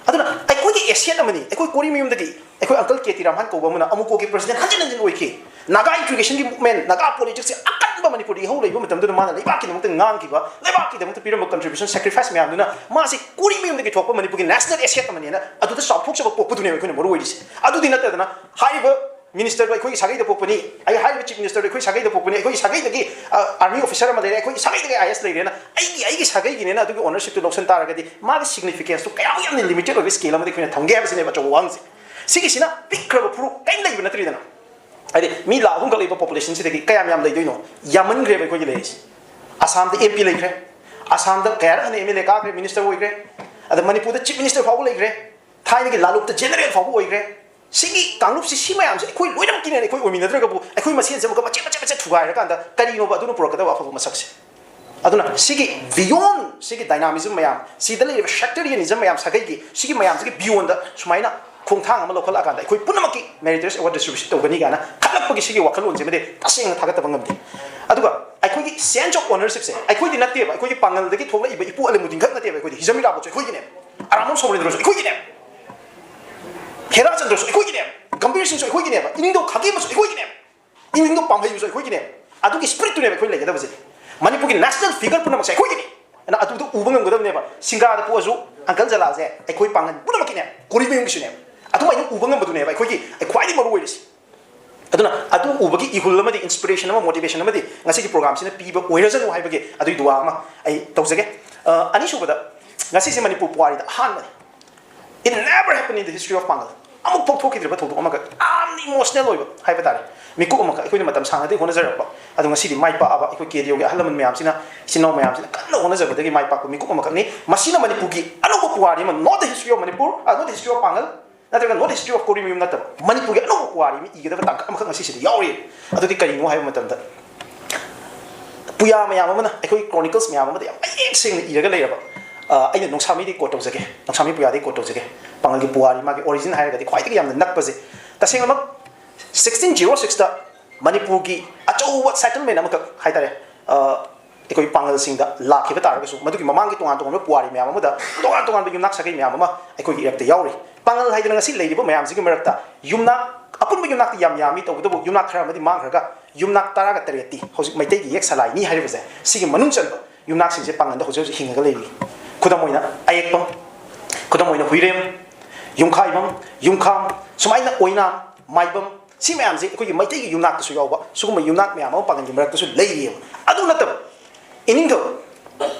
ꯑꯗꯨꯅ ꯑꯩꯈꯣꯏꯒꯤ ꯑꯦꯁꯦꯠ ꯑꯃꯅꯤ, ꯑꯩꯈꯣꯏ ꯀꯣꯔꯤꯃꯌꯨꯝꯗꯒꯤ ꯑꯩꯈꯣꯏ ꯑꯪꯀꯜ ꯀꯦ ꯇꯤ ꯔꯥꯝꯍꯥꯟ ꯀꯧꯕ ꯑꯃꯅ ꯑꯃꯨꯀꯣꯒꯤ ꯄ꯭ꯔꯁꯤꯗꯦꯟ ꯍꯟꯖꯤꯟ ꯍꯟꯖꯤꯟ ꯑꯣꯏꯈꯤ꯫ ꯅꯥꯒꯥ ꯏꯟꯇꯤꯒ꯭ꯔꯦꯁꯟꯒꯤ ꯃꯨꯚꯃꯦꯟ, ꯅꯥꯒꯥ ꯄꯣꯂꯤꯇꯤꯛꯁꯁꯦ ꯑꯀꯟꯕ ꯃꯅꯤꯄꯨꯔꯗ ꯏꯍꯧ ꯂꯩꯕ ꯃꯇꯝꯗꯨꯗ ꯃꯥꯅ ꯂꯩꯕꯥꯛꯀꯤꯗꯃꯛꯇ ꯉꯥꯡꯈꯤꯕ, ꯂꯩꯕꯥꯛꯀꯤꯗꯃꯛꯇ ꯄꯤꯔꯝꯕ ꯀꯟꯇ꯭ꯔꯤꯕ꯭ꯌꯨꯁꯟ, ꯁꯦꯀ꯭ꯔꯤꯐꯥꯏꯁ ꯃꯌꯥꯝꯗꯨꯅ ꯃꯥꯁꯤ ꯀꯣꯔꯤꯃꯌꯨꯝꯗꯒꯤ ꯊꯣꯛꯄ ꯃꯅꯤꯄꯨꯔꯒꯤ ꯅꯦꯁꯅꯦꯜ ꯑꯦꯁꯦꯠ ꯑꯃꯅꯦꯅ ꯑꯗꯨꯗ ꯆꯥꯎꯊꯣꯛꯆꯕ ꯄꯣꯛꯄꯗꯨꯅꯦꯕ ꯑꯩꯈꯣꯏꯅ ꯃꯔꯨ ꯑꯣꯏꯔꯤꯁꯦ꯫ ꯑꯗꯨꯗꯤ ꯅꯠꯇꯗꯅ ꯍꯥꯏꯔꯤꯕ ꯃꯤꯅꯤꯁꯇꯔꯗꯣ ꯑꯩꯈꯣꯏꯒꯤ ꯁꯥꯒꯩꯗ ꯄꯣꯛꯄꯅꯤ, ꯑꯩ ꯍꯥꯏꯔꯤꯕ ꯆꯤꯐ ꯃꯤꯅꯤꯁꯇꯔꯗꯣ ꯑꯩꯈꯣꯏ ꯁꯥꯒꯩꯗ ꯄꯣꯛꯄꯅꯤ, ꯑꯩꯈꯣꯏꯒꯤ ꯁꯥꯒꯩꯗꯒꯤ, ꯑ, ꯑꯥꯔꯃꯤ ꯑꯣꯐꯤꯁꯔ ꯑꯃ ꯂꯩꯔꯦ, ꯑꯩꯈꯣꯏꯒꯤ ꯁꯥꯒꯩꯗꯒꯤ ꯑꯥꯏ ꯑꯦꯁ ꯂꯩꯔꯦꯅ ꯑꯩꯒꯤ, ꯑꯩꯒꯤ ꯁꯥꯒꯩꯒꯤꯅꯦꯅ ꯑꯗꯨꯒꯤ ꯑꯣꯅꯔꯁꯤꯞꯇꯨ ꯂꯧꯁꯤꯟ ꯇꯥꯔꯒꯗꯤ ꯃꯥꯒꯤ ꯁꯤꯒꯅꯤꯐꯤꯀꯦꯟꯁꯇꯨ ꯀꯌꯥꯃꯨꯛ ꯌꯥꯝꯅ ꯂꯤꯃꯤꯇꯦꯠ ꯑꯣꯏꯕ ꯁ꯭ꯀꯦꯜ ꯑꯃꯗ ꯑꯩꯈꯣꯏꯅ ꯊꯝꯒꯦ ꯍꯥꯏꯕꯁꯤꯅꯦꯕ ꯑꯆꯧꯕ ꯋꯥꯍꯪꯁꯦ꯫ ꯁꯤꯒꯤꯁꯤꯅ ꯄꯤꯛꯈ꯭ꯔꯕ ꯐꯨꯔꯨꯞ ꯀꯔꯤꯝ ꯂꯩꯕ ꯅꯠꯇ꯭ꯔꯤꯗꯅ꯫ ꯍꯥꯏꯗꯤ ꯃꯤ ꯂꯥꯈ ꯑꯍꯨꯝꯈꯛ ꯂꯩꯕ ꯄꯣꯄꯨꯂꯦꯁꯟꯁꯤꯗꯒꯤ ꯀꯌꯥꯝ ꯌꯥꯝ ꯂꯩꯗꯣꯏꯅꯣ? ꯌꯥꯝꯃꯟꯈ꯭ꯔꯦꯕ ꯑꯩꯈꯣꯏꯒꯤ ꯂꯩꯔꯤꯁꯦ꯫ ꯑꯁꯥꯝꯗ ꯑꯦꯝ ꯄꯤ ꯂꯩꯈ꯭ꯔꯦ, ꯑꯁꯥꯝꯗ ꯀꯌꯥꯔꯛ ꯍꯟꯅ ꯑꯦꯝ ꯑꯦꯜ ꯑꯦ ꯀꯥꯈ꯭ꯔꯦ, ꯃꯤꯅꯤꯁꯇꯔ ꯑꯣꯏꯈ꯭ꯔꯦ, ꯑꯗ ꯃꯅꯤꯄꯨꯔꯗ ꯆꯤꯐ ꯃꯤꯅꯤꯁꯇꯔ ꯐꯥꯎꯕ ꯂꯩꯈ꯭ꯔꯦ, ꯊꯥꯏꯅꯒꯤ ꯂꯥꯂꯨꯛꯇ ꯖꯦꯅꯔꯦꯜ ꯐꯥꯎꯕ ꯑꯣꯏꯈ꯭ꯔꯦ꯫ ꯁꯤꯒꯤ ꯀꯥꯡꯂꯨꯞꯁꯤ, ꯁꯤ ꯃꯌꯥꯝꯁꯦ ꯑꯩꯈꯣꯏ ꯂꯣꯏꯅꯃꯛꯀꯤꯅꯦ꯫ ꯑꯩꯈꯣꯏ ꯑꯣꯏꯃꯤꯟꯅꯗ꯭ꯔꯒꯕꯨ ꯑꯩꯈꯣꯏ ꯃꯁꯦꯟꯁꯦ ꯑꯃꯨꯛꯀ ꯃꯆꯦꯠ ꯃꯆꯦꯠ ꯃꯆꯦꯠ ꯊꯨꯒꯥꯏꯔꯀꯥꯟꯗ ꯀꯔꯤꯅꯣꯕ ꯑꯗꯨꯅ ꯄꯨꯔꯛꯀꯗꯕ ꯑꯐꯕ ꯃꯁꯛꯁꯦ? ꯑꯗꯨꯅ ꯁꯤꯒꯤ beyond ꯁꯤꯒꯤ dynamism ꯃꯌꯥꯝ, ꯁꯤꯗ ꯂꯩꯔꯤꯕ sectarianism ꯃꯌꯥꯝ, ꯁꯥꯒꯩꯒꯤ ꯁꯤꯒꯤ ꯃꯌꯥꯝꯁꯤꯒꯤ beyond ꯗ ꯁꯨꯃꯥꯏꯅ ꯈꯣꯡꯊꯥꯡ ꯑꯃ ꯂꯧꯈꯠꯂꯛꯑꯀꯥꯟꯗ ꯑꯩꯈꯣꯏ ꯄꯨꯝꯅꯃꯛꯀꯤ meritorious award distribution ꯇꯧꯒꯅꯤ ꯀꯥꯏꯅ ꯈꯜꯂꯛꯄꯒꯤ ꯁꯤꯒꯤ ꯋꯥꯈꯜꯂꯣꯟꯁꯤꯃꯗꯤ ꯇꯁꯦꯡꯅ ꯊꯥꯒꯠꯇꯕ ꯉꯝꯗꯦ꯫ ꯑꯗꯨꯒ ꯑꯩꯈꯣꯏꯒꯤ sense of ownership ꯁꯦ ꯑꯩꯈꯣꯏꯗꯤ ꯅꯠꯇꯦꯕ, ꯑꯩꯈꯣꯏꯒꯤ ꯄꯥꯡꯒꯜꯗꯒꯤ ꯊꯣꯛꯂꯛꯏꯕ ꯏꯄꯨ ꯑꯂꯤꯃꯨꯗꯤꯟ ꯈꯛ ꯅꯠꯇꯦꯕ, ꯑꯩꯈꯣꯏꯗꯤ ꯍꯤꯖꯝ ꯏꯔꯥꯕꯣꯠꯁꯨ ꯑꯩꯈꯣꯏꯒꯤꯅꯦꯕ, ꯑꯔꯥꯃꯝ ꯁꯣꯃꯣꯔꯦꯟꯗ꯭ꯔꯁꯨ ꯑꯩꯈꯣꯏꯒꯤꯅꯦꯕ, ꯍꯦꯔꯥꯆꯟꯗ꯭ꯔꯁꯨ ꯑꯩꯈꯣꯏꯒꯤꯅꯦꯕ, ꯒꯝꯚꯤꯔ ꯁꯤꯡꯁꯨ ꯑꯩꯈꯣꯏꯒꯤꯅꯦꯕ, ꯏꯅꯤꯡꯊꯧ ꯈꯥꯒꯦꯝꯕꯁꯨ ꯑꯩꯈꯣꯏꯒꯤꯅꯦꯕ, ꯏꯅꯤꯡꯊꯧ ꯄꯥꯝꯍꯩꯕꯁꯨ ꯑꯩꯈꯣꯏꯒꯤꯅꯦꯕ꯫ ꯑꯗꯨꯒꯤ spirit ꯇꯨꯅꯦꯕ ꯑꯩꯈꯣꯏ ꯂꯩꯒꯗꯕꯁꯦ꯫ ꯃꯅꯤꯄꯨꯔꯒꯤ national figure ꯄꯨꯝꯅꯃꯛꯁꯦ ꯑꯩꯈꯣꯏꯒꯤꯅꯤ꯫ ꯑꯗꯨꯅ ꯑꯗꯨꯗ ꯎꯕ ꯉꯝꯒꯗꯕꯅꯦꯕ꯫ ꯁꯤꯡꯒꯥꯗ ꯄꯣꯛꯑꯁꯨ uncle ꯖꯂꯥꯜꯁꯦ ꯑꯩꯈꯣꯏ ꯄꯥꯡꯒꯜ ꯄꯨꯝꯅꯃꯛꯀꯤꯅꯦꯕ, ꯀꯣꯔꯤꯃꯌꯨꯝꯒꯤꯁꯨꯅꯦꯕ꯫ ꯑꯗꯨꯃꯥꯏꯅ ꯎꯕ ꯉꯝꯕꯗꯨꯅꯦꯕ ꯑꯩꯈꯣꯏꯒꯤ ꯈ꯭ꯋꯥꯏꯗꯒꯤ ꯃꯔꯨ ꯑꯣꯏꯔꯤꯁꯦ꯫ ꯑꯗꯨꯅ ꯑꯗꯨ ꯎꯕꯒꯤ ꯏꯍꯨꯜ ꯑꯃꯗꯤ inspiration ꯑꯃ, motivation ꯑꯃꯗꯤ ꯉꯁꯤꯒꯤ program ꯁꯤꯅ ꯄꯤꯕ ꯑꯣꯏꯔꯖꯅꯨ ꯍꯥꯏꯕꯒꯤ ꯑꯗꯨꯒꯤ ꯗꯨꯋꯥ ꯑꯃ ꯑꯩ ꯇꯧꯖꯒꯦ꯫ ꯑ, ꯑꯅꯤꯁꯨꯕꯗ, ꯉꯁꯤꯁꯦ ꯃꯅꯤꯄꯨꯔ ꯄꯨꯋꯥꯔꯤꯗ ꯑꯍꯥꯟꯕꯅꯤ꯫ It never happened in the history of ꯄꯥꯡꯒꯜ꯫ ꯑꯃꯨꯛ ꯐꯥꯎ ꯊꯣꯛꯈꯤꯗ꯭ꯔꯤꯕ ꯊꯧꯗꯣꯛ ꯑꯃꯈꯛ, ꯌꯥꯝꯅ emotional ꯑꯣꯏꯕ ꯍꯥꯏꯕ ꯇꯥꯔꯦ꯫ ꯃꯤꯀꯨꯞ ꯑꯃꯈꯛ ꯑꯩꯈꯣꯏꯅ ꯃꯇꯝ ꯁꯥꯡꯅꯗꯤ ꯍꯣꯠꯅꯖꯔꯛꯄ, ꯑꯗꯣ ꯉꯁꯤꯗꯤ ꯃꯥꯏ ꯄꯥꯛꯑꯕ ꯑꯩꯈꯣꯏ ꯀꯦ ꯗꯤ ꯑꯣꯒꯤ ꯑꯍꯜ ꯂꯃꯟ ꯃꯌꯥꯝꯁꯤꯅ, ꯏꯆꯤꯟ ꯏꯅꯥꯎ ꯃꯌꯥꯝꯁꯤꯅ ꯀꯟꯅ ꯍꯣꯠꯅꯖꯕꯗꯒꯤ ꯃꯥꯏ ꯄꯥꯛꯄ ꯃꯤꯀꯨꯞ ꯑꯃꯈꯛꯅꯤ꯫ ꯃꯁꯤꯅ ꯃꯅꯤꯄꯨꯔꯒꯤ ꯑꯅꯧꯕ ꯄꯨꯋꯥꯔꯤ ꯑꯃ, not the history of Manipur, not the history of ꯄꯥꯡꯒꯜ, ꯅꯠꯇ꯭ꯔꯒ not the history of ꯀꯣꯔꯤꯃꯌꯨꯝ ꯅꯠꯇꯕ, ꯃꯅꯤꯄꯨꯔꯒꯤ ꯑꯅꯧꯕ ꯄꯨꯋꯥꯔꯤ ꯑꯃ ꯏꯒꯗꯕ ꯇꯥꯡꯀꯛ ꯑꯃꯈꯛ ꯉꯁꯤꯁꯤꯗ ꯌꯥꯎꯔꯤ꯫ ꯑꯗꯨꯗꯤ ꯀꯔꯤꯅꯣ ꯍꯥꯏꯕ ꯃꯇꯝꯗ, ꯄꯨꯌꯥ ꯃꯌꯥꯝ ꯑꯃꯅ, ꯑꯩꯈꯣꯏ chronicles ꯃꯌꯥꯝ ꯑꯃꯗ ꯌꯥꯝ ꯃꯌꯦꯛ ꯁꯦꯡꯅ ꯏꯔꯒ ꯂꯩꯔꯕ, ꯑ, ꯑꯩꯅ ꯅꯣꯡꯁꯥꯃꯤꯗꯒꯤ quote ꯇꯧꯖꯒꯦ, ꯅꯣꯡꯁꯥꯃꯤ ꯄꯨꯌꯥꯗꯒꯤ quote ꯇꯧꯖꯒꯦ꯫ ꯄꯥꯡꯒꯜꯒꯤ ꯄꯨꯋꯥꯔꯤ, ꯃꯥꯒꯤ origin ꯍꯥꯏꯔꯒꯗꯤ ꯈ꯭ꯋꯥꯏꯗꯒꯤ ꯌꯥꯝꯅ ꯅꯛꯄꯁꯦ, ꯇꯁꯦꯡꯅꯃꯛ sixteen zero six ꯇ ꯃꯅꯤꯄꯨꯔꯒꯤ ꯑꯆꯧꯕ settlement ꯑꯃꯈꯛ ꯍꯥꯏꯇꯥꯔꯦ, ꯑ, ꯑꯩꯈꯣꯏ ꯄꯥꯡꯒꯜꯁꯤꯡꯗ ꯂꯥꯛꯈꯤꯕ ꯇꯥꯔꯒꯁꯨ, ꯃꯗꯨꯒꯤ ꯃꯃꯥꯡꯒꯤ ꯇꯣꯉꯥꯟ ꯇꯣꯉꯥꯟꯕ ꯄꯨꯋꯥꯔꯤ ꯃꯌꯥꯝ ꯑꯃꯗ ꯇꯣꯉꯥꯟ ꯇꯣꯉꯥꯟꯕ ꯌꯨꯝꯅꯥꯛ ꯁꯥꯒꯩ ꯃꯌꯥꯝ ꯑꯃ ꯑꯩꯈꯣꯏꯒꯤ ꯏꯔꯛꯇ ꯌꯥꯎꯔꯤ꯫ ꯄꯥꯡꯒꯜ ꯍꯥꯏꯗꯅ ꯉꯁꯤ ꯂꯩꯔꯤꯕ ꯃꯌꯥꯝꯁꯤꯒꯤ ꯃꯔꯛꯇ ꯌꯨꯝꯅꯥꯛ, ꯑꯄꯨꯟꯕ ꯌꯨꯝꯅꯥꯛꯇꯤ ꯌꯥꯝ ꯌꯥꯝꯃꯤ, ꯇꯧꯕꯇꯕꯨ ꯌꯨꯝꯅꯥꯛ ꯈꯔ ꯑꯃꯗꯤ ꯃꯥꯡꯈ꯭ꯔꯒ, ꯌꯨꯝꯅꯥꯛ ꯇꯔꯥꯒ ꯇꯔꯦꯠꯇꯤ ꯍꯧꯖꯤꯛ ꯃꯩꯇꯩꯒꯤ ꯌꯦꯛ ꯁꯂꯥꯏꯅꯤ ꯍꯥꯏꯔꯤꯕꯁꯦ, ꯁꯤꯒꯤ ꯃꯅꯨꯡ ꯆꯟꯕ ꯌꯨꯝꯅꯥꯛꯁꯤꯡꯁꯦ ꯄꯥꯡꯒꯜꯗ ꯍꯧꯖꯤꯛ ꯍꯧꯖꯤꯛ ꯍꯤꯡꯉꯒ ꯂꯩꯔꯤ꯫ ꯈꯨꯗꯝ ꯑꯣꯏꯅ ꯑꯌꯦꯛꯄꯝ, ꯈꯨꯗꯝ ꯑꯣꯏꯅ ꯍꯨꯏꯔꯦꯝ, ꯌꯨꯝꯈꯥꯏꯕꯝ, ꯌꯨꯝꯈꯥꯝ, ꯁꯨꯃꯥꯏꯅ ꯑꯣꯏꯅꯥꯝ, ꯃꯥꯏꯕꯝ, ꯁꯤ ꯃꯌꯥꯝꯁꯦ ꯑꯩꯈꯣꯏꯒꯤ ꯃꯩꯇꯩꯒꯤ ꯌꯨꯝꯅꯥꯛꯇꯁꯨ ꯌꯥꯎꯕ, ꯁꯤꯒꯨꯝꯕ ꯌꯨꯝꯅꯥꯛ ꯃꯌꯥꯝ ꯑꯃ ꯄꯥꯡꯒꯜꯒꯤ ꯃꯔꯛꯇꯁꯨ ꯂꯩꯔꯤꯑꯕ꯫ ꯑꯗꯨ ꯅꯠꯇꯕ, ꯏꯅꯤꯡꯊꯧ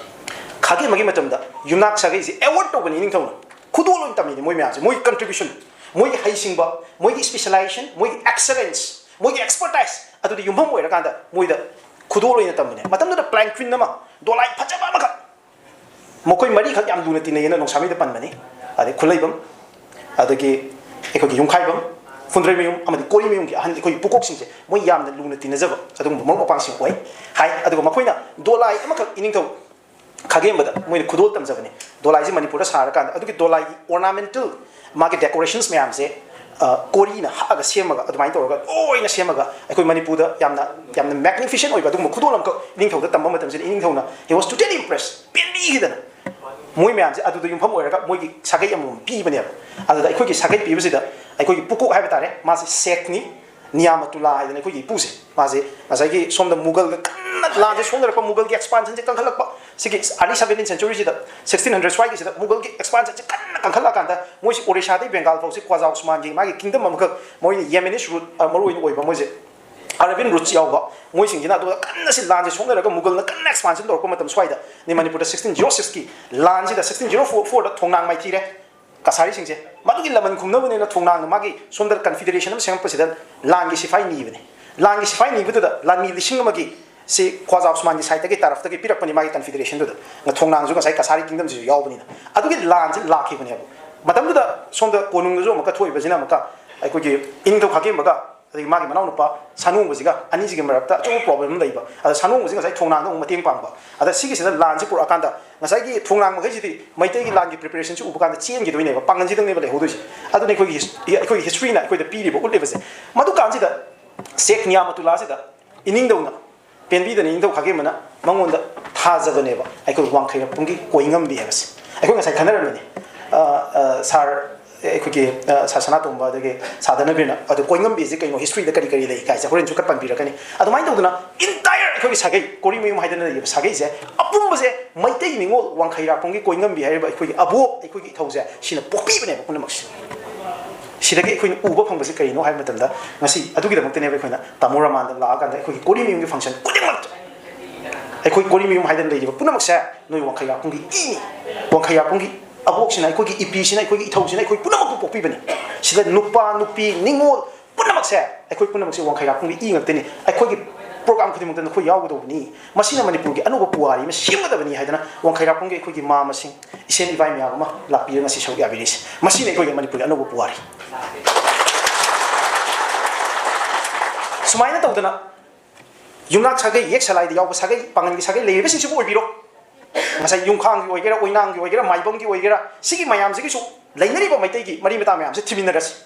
ꯈꯥꯒꯦꯝꯕꯒꯤ ꯃꯇꯝꯗ ꯌꯨꯝꯅꯥꯛ ꯁꯥꯒꯩꯁꯦ award ꯇꯧꯕꯅꯤ ꯏꯅꯤꯡꯊꯧꯅ꯫ ꯈꯨꯗꯣꯜ ꯑꯣꯏꯅ ꯇꯝꯃꯤꯅꯤ ꯃꯣꯏ ꯃꯌꯥꯝꯁꯦ, ꯃꯣꯏꯒꯤ contribution, ꯃꯣꯏꯒꯤ ꯍꯩꯁꯤꯡꯕ, ꯃꯣꯏꯒꯤ specialization, ꯃꯣꯏꯒꯤ excellence, ꯃꯣꯏꯒꯤ expertise ꯑꯗꯨꯗꯤ ꯌꯨꯝꯐꯝ ꯑꯣꯏꯔꯀꯥꯟꯗ ꯃꯣꯏꯗ ꯈꯨꯗꯣꯜ ꯑꯣꯏꯅ ꯇꯝꯕꯅꯦ꯫ ꯃꯇꯝꯗꯨꯗ palanquin ꯑꯃ, ꯗꯣꯂꯥꯏ ꯐꯖꯕ ꯑꯃꯈꯛ, ꯃꯈꯣꯏ ꯃꯔꯤꯈꯛ ꯌꯥꯝ ꯂꯨꯅ ꯇꯤꯟꯅꯩꯌꯦꯅ ꯅꯣꯡꯁꯥꯃꯤꯗ ꯄꯟꯕꯅꯤ꯫ ꯑꯗꯩ ꯈꯨꯂꯩꯕꯝ, ꯑꯗꯒꯤ ꯑꯩꯈꯣꯏꯒꯤ ꯌꯨꯝꯈꯥꯏꯕꯝ, ꯐꯨꯟꯗ꯭ꯔꯩꯃꯌꯨꯝ ꯑꯃꯗꯤ ꯀꯣꯔꯤꯃꯌꯨꯝꯒꯤ ꯑꯍꯟ, ꯑꯩꯈꯣꯏꯒꯤ ꯄꯨꯀꯣꯛꯁꯤꯡꯁꯦ ꯃꯣꯏ ꯌꯥꯝꯅ ꯂꯨꯅ ꯇꯤꯟꯅꯖꯕ ꯑꯗꯨꯒꯨꯝꯕ ꯃꯔꯨꯞ ꯃꯄꯥꯡꯁꯤꯡ ꯑꯣꯏ ꯍꯥꯏ꯫ ꯑꯗꯨꯒ ꯃꯈꯣꯏꯅ ꯗꯣꯂꯥꯏ ꯑꯃꯈꯛ ꯏꯅꯤꯡꯊꯧ ꯈꯥꯒꯦꯝꯕꯗ ꯃꯣꯏꯅ ꯈꯨꯗꯣꯜ ꯇꯝꯖꯕꯅꯤ꯫ ꯗꯣꯂꯥꯏꯁꯦ ꯃꯅꯤꯄꯨꯔꯗ ꯁꯥꯔꯀꯥꯟꯗ ꯑꯗꯨꯒꯤ ꯗꯣꯂꯥꯏꯒꯤ ornamental ꯃꯥꯒꯤ decorations ꯃꯌꯥꯝꯁꯦ, ꯑ, ꯀꯣꯔꯤꯅ ꯍꯛꯑꯒ ꯁꯦꯝꯃꯒ, ꯑꯗꯨꯃꯥꯏꯅ ꯇꯧꯔꯒ ꯂꯣꯏꯅ ꯁꯦꯝꯃꯒ ꯑꯩꯈꯣꯏ ꯃꯅꯤꯄꯨꯔꯗ ꯌꯥꯝꯅ, ꯌꯥꯝꯅ magnificent ꯑꯣꯏꯕ ꯑꯗꯨꯒꯨꯝꯕ ꯈꯨꯗꯣꯜ ꯑꯃꯈꯛ ꯏꯅꯤꯡꯊꯧꯗ ꯇꯝꯕ ꯃꯇꯝꯁꯤꯗ ꯏꯅꯤꯡꯊꯧꯅ he was totally impressed, ꯄꯦꯟꯕꯤꯈꯤꯗꯅ ꯃꯣꯏ ꯃꯌꯥꯝꯁꯦ ꯑꯗꯨꯗ ꯌꯨꯝꯐꯝ ꯑꯣꯏꯔꯒ ꯃꯣꯏꯒꯤ ꯁꯥꯒꯩ ꯑꯃꯃꯝ ꯄꯤꯕꯅꯦꯕ꯫ ꯑꯗꯨꯗ ꯑꯩꯈꯣꯏꯒꯤ ꯁꯥꯒꯩ ꯄꯤꯕꯁꯤꯗ ꯑꯩꯈꯣꯏꯒꯤ ꯄꯨꯀꯣꯛ ꯍꯥꯏꯕ ꯇꯥꯔꯦ, ꯃꯥꯁꯦ ꯁꯦꯈꯅꯤ, ꯅꯤꯌꯥꯃꯇꯨꯂꯥ ꯍꯥꯏꯗꯅ ꯑꯩꯈꯣꯏꯒꯤ ꯏꯄꯨꯁꯦ, ꯃꯥꯁꯦ ꯉꯁꯥꯏꯒꯤ ꯁꯣꯝꯗ ꯃꯨꯒꯜꯒ ꯀꯟꯅ ꯂꯥꯟꯁꯦ ꯁꯣꯛꯅꯔꯛꯄ, ꯃꯨꯒꯜꯒꯤ expansionꯁꯦ ꯀꯟꯈꯠꯂꯛꯄ, ꯁꯤꯒꯤ early seventeenth centuryꯁꯤꯗ, sixteen hundred ꯁ꯭ꯋꯥꯏꯒꯤꯁꯤꯗ ꯃꯨꯒꯜꯒꯤ expansionꯁꯦ ꯀꯟꯅ ꯀꯟꯈꯠꯂꯛꯑꯀꯥꯟꯗ ꯃꯣꯏꯁꯤ ꯑꯣꯔꯤꯁꯥꯗꯩ ꯕꯦꯡꯒꯥꯜ ꯐꯥꯎꯁꯤ ꯈ꯭ꯋꯥꯖꯥ ꯎꯁꯃꯥꯟꯒꯤ ꯃꯥꯒꯤ kingdom ꯑꯃꯈꯛ, ꯃꯣꯏꯅ Yemenis root, ꯑ, ꯃꯔꯨꯑꯣꯏꯅ ꯑꯣꯏꯕ, ꯃꯣꯏꯁꯦ Arabian roots ꯌꯥꯎꯕ ꯃꯣꯏꯁꯤꯡꯁꯤꯅ ꯑꯗꯨꯒ ꯀꯟꯅ ꯁꯤ ꯂꯥꯟꯁꯦ ꯁꯣꯛꯅꯔꯒ ꯃꯨꯒꯜꯅ ꯀꯟꯅ expansion ꯇꯧꯔꯛꯄ ꯃꯇꯝ ꯁ꯭ꯋꯥꯏꯗ ꯅꯤ ꯃꯅꯤꯄꯨꯔꯗ sixteen zero sixꯀꯤ ꯂꯥꯟꯁꯤꯗ, sixteen zero fourꯗ ꯊꯣꯡꯅꯥꯡ ꯃꯥꯏꯊꯤꯔꯦ꯫ ꯀꯁꯥꯔꯤꯁꯤꯡꯁꯦ ꯃꯗꯨꯒꯤ ꯂꯃꯟ ꯈꯨꯝꯅꯕꯅꯦꯅ ꯊꯣꯡꯅꯥꯡꯅ ꯃꯥꯒꯤ ꯁꯣꯝꯗ confederation ꯑꯃ ꯁꯦꯝꯃꯛꯄꯁꯤꯗ ꯂꯥꯟꯒꯤ ꯁꯤꯐꯥꯏ ꯅꯤꯕꯅꯤ꯫ ꯂꯥꯟꯒꯤ ꯁꯤꯐꯥꯏ ꯅꯤꯕꯗꯨꯗ ꯂꯥꯟꯃꯤ ꯂꯤꯁꯤꯡ ꯑꯃꯒꯤ ꯁꯤ ꯈ꯭ꯋꯥꯖꯥ ꯎꯁꯃꯥꯟꯒꯤ sideꯇꯒꯤ, ꯇꯔꯐꯇꯒꯤ ꯄꯤꯔꯛꯄꯅꯤ ꯃꯥꯒꯤ confederationꯗꯨꯗ꯫ ꯊꯣꯡꯅꯥꯡꯁꯨ ꯉꯁꯥꯏ ꯀꯁꯥꯔꯤ kingdomꯁꯤꯁꯨ ꯌꯥꯎꯕꯅꯤꯅ꯫ ꯑꯗꯨꯒꯤ ꯂꯥꯟꯁꯤ ꯂꯥꯛꯈꯤꯕꯅꯦꯕ꯫ ꯃꯇꯝꯗꯨꯗ ꯁꯣꯝꯗ ꯀꯣꯅꯨꯡꯗꯁꯨ ꯑꯃꯨꯛꯀ ꯊꯣꯛꯏꯕꯁꯤꯅ ꯑꯃꯨꯛꯀ ꯑꯩꯈꯣꯏꯒꯤ ꯏꯅꯤꯡꯊꯧ ꯈꯥꯒꯦꯝꯕꯒ ꯑꯗꯒꯤ ꯃꯥꯒꯤ ꯃꯅꯥꯎꯅꯨꯄꯥ ꯁꯥꯅꯣꯡꯕꯁꯤꯒ ꯑꯅꯤꯁꯤꯒꯤ ꯃꯔꯛꯇ ꯑꯆꯧꯕ problem ꯑꯃ ꯂꯩꯕ꯫ ꯑꯗ ꯁꯥꯅꯣꯡꯕꯁꯤ ꯉꯁꯥꯏ ꯊꯣꯡꯅꯥꯡꯗ ꯑꯃꯨꯛ ꯃꯇꯦꯡ ꯄꯥꯡꯕ꯫ ꯑꯗ ꯁꯤꯒꯤꯁꯤꯅ ꯂꯥꯟꯁꯤ ꯄꯨꯔꯛꯑꯀꯥꯟꯗ ꯉꯁꯥꯏꯒꯤ ꯊꯣꯡꯅꯥꯡ ꯃꯈꯩꯁꯤꯗꯤ ꯃꯩꯇꯩꯒꯤ ꯂꯥꯟꯒꯤ preparationꯁꯤ ꯎꯕ ꯀꯥꯟꯗ ꯆꯦꯟꯈꯤꯗꯣꯏꯅꯦꯕ, ꯄꯥꯡꯒꯜꯁꯤꯗꯪꯅꯦꯕ ꯂꯩꯍꯧꯗꯣꯏꯁꯦ꯫ ꯑꯗꯨꯅ ꯑꯩꯈꯣꯏꯒꯤ his-, ꯑꯩꯈꯣꯏꯒꯤ historyꯅ ꯑꯩꯈꯣꯏꯗ ꯄꯤꯔꯤꯕ, ꯎꯠꯂꯤꯕꯁꯦ꯫ ꯃꯗꯨꯀꯥꯟꯁꯤꯗ ꯁꯦꯈ ꯅꯤꯌꯥꯃꯇꯨꯂꯥꯁꯤꯗ ꯏꯅꯤꯡꯊꯧꯅ ꯄꯦꯟꯕꯤꯗꯅ ꯏꯅꯤꯡꯊꯧ ꯈꯥꯒꯦꯝꯕꯅ ꯃꯉꯣꯟꯗ ꯊꯥꯖꯕꯅꯦꯕ ꯑꯩꯈꯣꯏ ꯋꯥꯡꯈꯩꯔꯥꯛꯄꯝꯒꯤ ꯀꯣꯏꯉꯝꯕꯤ ꯍꯥꯏꯕꯁꯦ꯫ ꯑꯩꯈꯣꯏ ꯉꯁꯥꯏ ꯈꯟꯅꯔꯝꯃꯤꯅꯤ꯫ ꯑ, ꯑ, ꯁꯥꯔ, ꯑꯩꯈꯣꯏꯒꯤ, ꯑ, ꯁꯥꯔ ꯁꯅꯥꯇꯣꯝꯕ ꯑꯗꯒꯤ ꯁꯥꯔ ꯙꯅꯕꯤꯔꯅ ꯑꯗꯨ ꯀꯣꯏꯉꯝꯕꯤꯁꯦ ꯀꯩꯅꯣ, historyꯗ ꯀꯔꯤ ꯀꯔꯤ ꯂꯩ ꯀꯥꯏꯁꯦ ꯍꯣꯔꯦꯟꯁꯨ ꯈꯔ ꯄꯟꯕꯤꯔꯛꯀꯅꯤ꯫ ꯑꯗꯨꯃꯥꯏꯅ ꯇꯧꯗꯅ entire ꯑꯩꯈꯣꯏꯒꯤ ꯁꯥꯒꯩ, ꯀꯣꯔꯤꯃꯌꯨꯝ ꯍꯥꯏꯗꯅ ꯂꯩꯔꯤꯕ ꯁꯥꯒꯩꯁꯦ ꯑꯄꯨꯝꯕꯁꯦ ꯃꯩꯇꯩ ꯅꯤꯉꯣꯜ ꯋꯥꯡꯈꯩꯔꯥꯛꯄꯝꯒꯤ ꯀꯣꯏꯉꯝꯕꯤ ꯍꯥꯏꯔꯤꯕ ꯑꯩꯈꯣꯏꯒꯤ ꯑꯕꯣꯛ, ꯑꯩꯈꯣꯏꯒꯤ ꯏꯊꯧꯁꯦ ꯁꯤꯅ ꯄꯣꯛꯄꯤꯕꯅꯦꯕ ꯄꯨꯝꯅꯃꯛꯁꯦ꯫ ꯁꯤꯗꯒꯤ ꯑꯩꯈꯣꯏꯅ ꯎꯕ ꯐꯪꯕꯁꯤ ꯀꯔꯤꯅꯣ ꯍꯥꯏꯕ ꯃꯇꯝꯗ, ꯉꯁꯤ ꯑꯗꯨꯒꯤꯗꯃꯛꯇꯅꯦꯕ ꯑꯩꯈꯣꯏꯅ ꯇꯥꯃꯣ ꯔꯃꯥꯟꯗ ꯂꯥꯛꯑꯀꯥꯟꯗ ꯑꯩꯈꯣꯏꯒꯤ ꯀꯣꯔꯤꯃꯌꯨꯝꯒꯤ function ꯈꯨꯗꯤꯡꯃꯛ, ꯑꯩꯈꯣꯏ ꯀꯣꯔꯤꯃꯌꯨꯝ ꯍꯥꯏꯗꯅ ꯂꯩꯔꯤꯕ ꯄꯨꯝꯅꯃꯛꯁꯦ ꯅꯣꯏ ꯋꯥꯡꯈꯩꯔꯥꯛꯄꯝꯒꯤ ꯏꯅꯤ, ꯋꯥꯡꯈꯩꯔꯥꯛꯄꯝꯒꯤ ꯑꯕꯣꯛꯁꯤꯅ, ꯑꯩꯈꯣꯏꯒꯤ ꯏꯄꯤꯁꯤꯅ, ꯑꯩꯈꯣꯏꯒꯤ ꯏꯊꯧꯁꯤꯅ ꯑꯩꯈꯣꯏ ꯄꯨꯝꯅꯃꯛꯄꯨ ꯄꯣꯛꯄꯤꯕꯅꯤ꯫ ꯁꯤꯗ ꯅꯨꯄꯥ, ꯅꯨꯄꯤ, ꯅꯤꯉꯣꯜ ꯄꯨꯝꯅꯃꯛꯁꯦ ꯑꯩꯈꯣꯏ ꯄꯨꯝꯅꯃꯛꯁꯦ ꯋꯥꯡꯈꯩꯔꯥꯛꯄꯝꯒꯤ ꯏ ꯉꯥꯛꯇꯅꯤ꯫ ꯑꯩꯈꯣꯏꯒꯤ ꯄ꯭ꯔꯣꯒ꯭ꯔꯥꯝ ꯈꯨꯗꯤꯡꯃꯛꯇ ꯅꯈꯣꯏ ꯌꯥꯎꯒꯗꯧꯕꯅꯤ꯫ ꯃꯁꯤꯅ ꯃꯅꯤꯄꯨꯔꯒꯤ ꯑꯅꯧꯕ ꯄꯨꯋꯥꯔꯤ ꯑꯃ ꯁꯦꯝꯒꯗꯕꯅꯤ ꯍꯥꯏꯗꯅ ꯋꯥꯡꯈꯩꯔꯥꯛꯄꯝꯒꯤ ꯑꯩꯈꯣꯏꯒꯤ ꯃꯃꯥ ꯃꯁꯤꯡ, ꯏꯆꯦ ꯏꯕꯥꯏ ꯃꯌꯥꯝ ꯑꯃ ꯂꯥꯛꯄꯤꯔꯒ ꯉꯁꯤ ꯁꯔꯨꯛ ꯌꯥꯕꯤꯔꯤꯁꯤ꯫ ꯃꯁꯤꯅ ꯑꯩꯈꯣꯏꯒꯤ ꯃꯅꯤꯄꯨꯔꯒꯤ ꯑꯅꯧꯕ ꯄꯨꯋꯥꯔꯤ꯫ ꯁꯨꯃꯥꯏꯅ ꯇꯧꯗꯅ ꯌꯨꯝꯅꯥꯛ ꯁꯥꯒꯩ, ꯌꯦꯛ ꯁꯂꯥꯏꯗ ꯌꯥꯎꯕ ꯁꯥꯒꯩ, ꯄꯥꯉꯜꯒꯤ ꯁꯥꯒꯩ ꯂꯩꯔꯤꯕꯁꯤꯡꯁꯤꯕꯨ ꯑꯣꯏꯕꯤꯔꯣ, ꯉꯁꯥꯏ ꯌꯨꯝꯈꯥꯡꯒꯤ ꯑꯣꯏꯒꯦꯔꯥ, ꯑꯣꯏꯅꯥꯝꯒꯤ ꯑꯣꯏꯒꯦꯔꯥ, ꯃꯥꯏꯕꯝꯒꯤ ꯑꯣꯏꯒꯦꯔꯥ, ꯁꯤꯒꯤ ꯃꯌꯥꯝꯁꯤꯒꯤꯁꯨ ꯂꯩꯅꯔꯤꯕ ꯃꯩꯇꯩꯒꯤ ꯃꯔꯤ ꯃꯇꯥ ꯃꯌꯥꯝꯁꯦ ꯊꯤꯃꯤꯟꯅꯔꯁꯤ꯫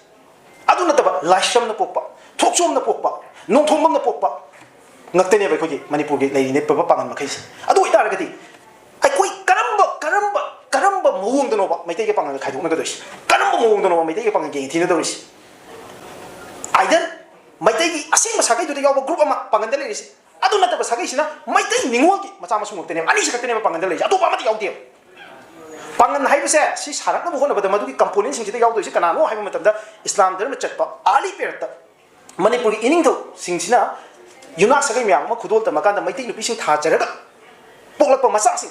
ꯑꯗꯨ ꯅꯠꯇꯕ ꯂꯥꯏꯁ꯭ꯔꯝꯅ ꯄꯣꯛꯄ, ꯊꯣꯛꯆꯣꯝꯅ ꯄꯣꯛꯄ, ꯅꯣꯡꯊꯣꯡꯕꯝꯅ ꯄꯣꯛꯄ ꯉꯛꯇꯅꯦꯕ ꯑꯩꯈꯣꯏꯒꯤ ꯃꯅꯤꯄꯨꯔꯒꯤ ꯂꯩꯔꯤꯕ ꯄꯥꯉꯜ ꯃꯈꯩꯁꯦ꯫ ꯑꯗꯨ ꯑꯣꯏꯇꯥꯔꯒꯗꯤ ꯑꯩꯈꯣꯏ ꯀꯔꯝꯕ, ꯀꯔꯝꯕ, ꯀꯔꯝꯕ ꯃꯑꯣꯡꯗꯅꯣꯕ ꯃꯩꯇꯩꯒꯤ ꯄꯥꯉꯜꯒ ꯈꯥꯏꯗꯣꯛꯅꯒꯗꯣꯏꯁꯦ? ꯀꯔꯝꯕ ꯃꯑꯣꯡꯗꯅꯣꯕ ꯃꯩꯇꯩꯒꯤ ꯄꯥꯉꯜꯒ ꯌꯦꯡꯊꯤꯅꯗꯧꯔꯤꯁꯦ? Either ꯃꯩꯇꯩꯒꯤ ꯑꯁꯦꯡꯕ ꯁꯥꯒꯩꯗꯨꯗ ꯌꯥꯎꯕ group ꯑꯃ ꯄꯥꯉꯜꯗ ꯂꯩꯔꯤꯁꯦ, ꯑꯗꯨ ꯅꯠꯇꯕ ꯁꯥꯒꯩꯁꯤꯅ ꯃꯩꯇꯩ ꯅꯤꯉꯣꯜꯒꯤ ꯃꯆꯥ ꯃꯁꯨ ꯉꯛꯇꯅꯦꯕ, ꯑꯅꯤꯁꯤ ꯈꯛꯇꯅꯦꯕ ꯄꯥꯉꯜꯗ ꯂꯩꯔꯤꯁꯦ, ꯑꯇꯣꯞꯄ ꯑꯃꯠꯇ ꯌꯥꯎꯗꯦꯕ꯫ ꯄꯥꯉꯜ ꯍꯥꯏꯕꯁꯦ ꯁꯤ ꯁꯥꯔꯛꯅꯕ ꯍꯣꯠꯅꯕꯗ ꯃꯗꯨꯒꯤ componentꯁꯤꯡꯁꯤꯗ ꯌꯥꯎꯗꯣꯏꯁꯤ ꯀꯅꯥꯅꯣ ꯍꯥꯏꯕ ꯃꯇꯝꯗ, ꯏꯁꯂꯥꯝ ꯙꯔꯃ ꯆꯠꯄ early periodꯇ ꯃꯅꯤꯄꯨꯔꯒꯤ ꯏꯅꯤꯡꯊꯧꯁꯤꯡꯁꯤꯅ ꯌꯨꯝꯅꯥꯛ ꯁꯥꯒꯩ ꯃꯌꯥꯝ ꯑꯃ ꯈꯨꯗꯣꯜ ꯇꯝꯃꯀꯥꯟꯗ ꯃꯩꯇꯩ ꯅꯨꯄꯤꯁꯤꯡ ꯊꯥꯖꯔꯒ ꯄꯣꯛꯂꯛꯄ ꯃꯆꯥꯁꯤꯡ,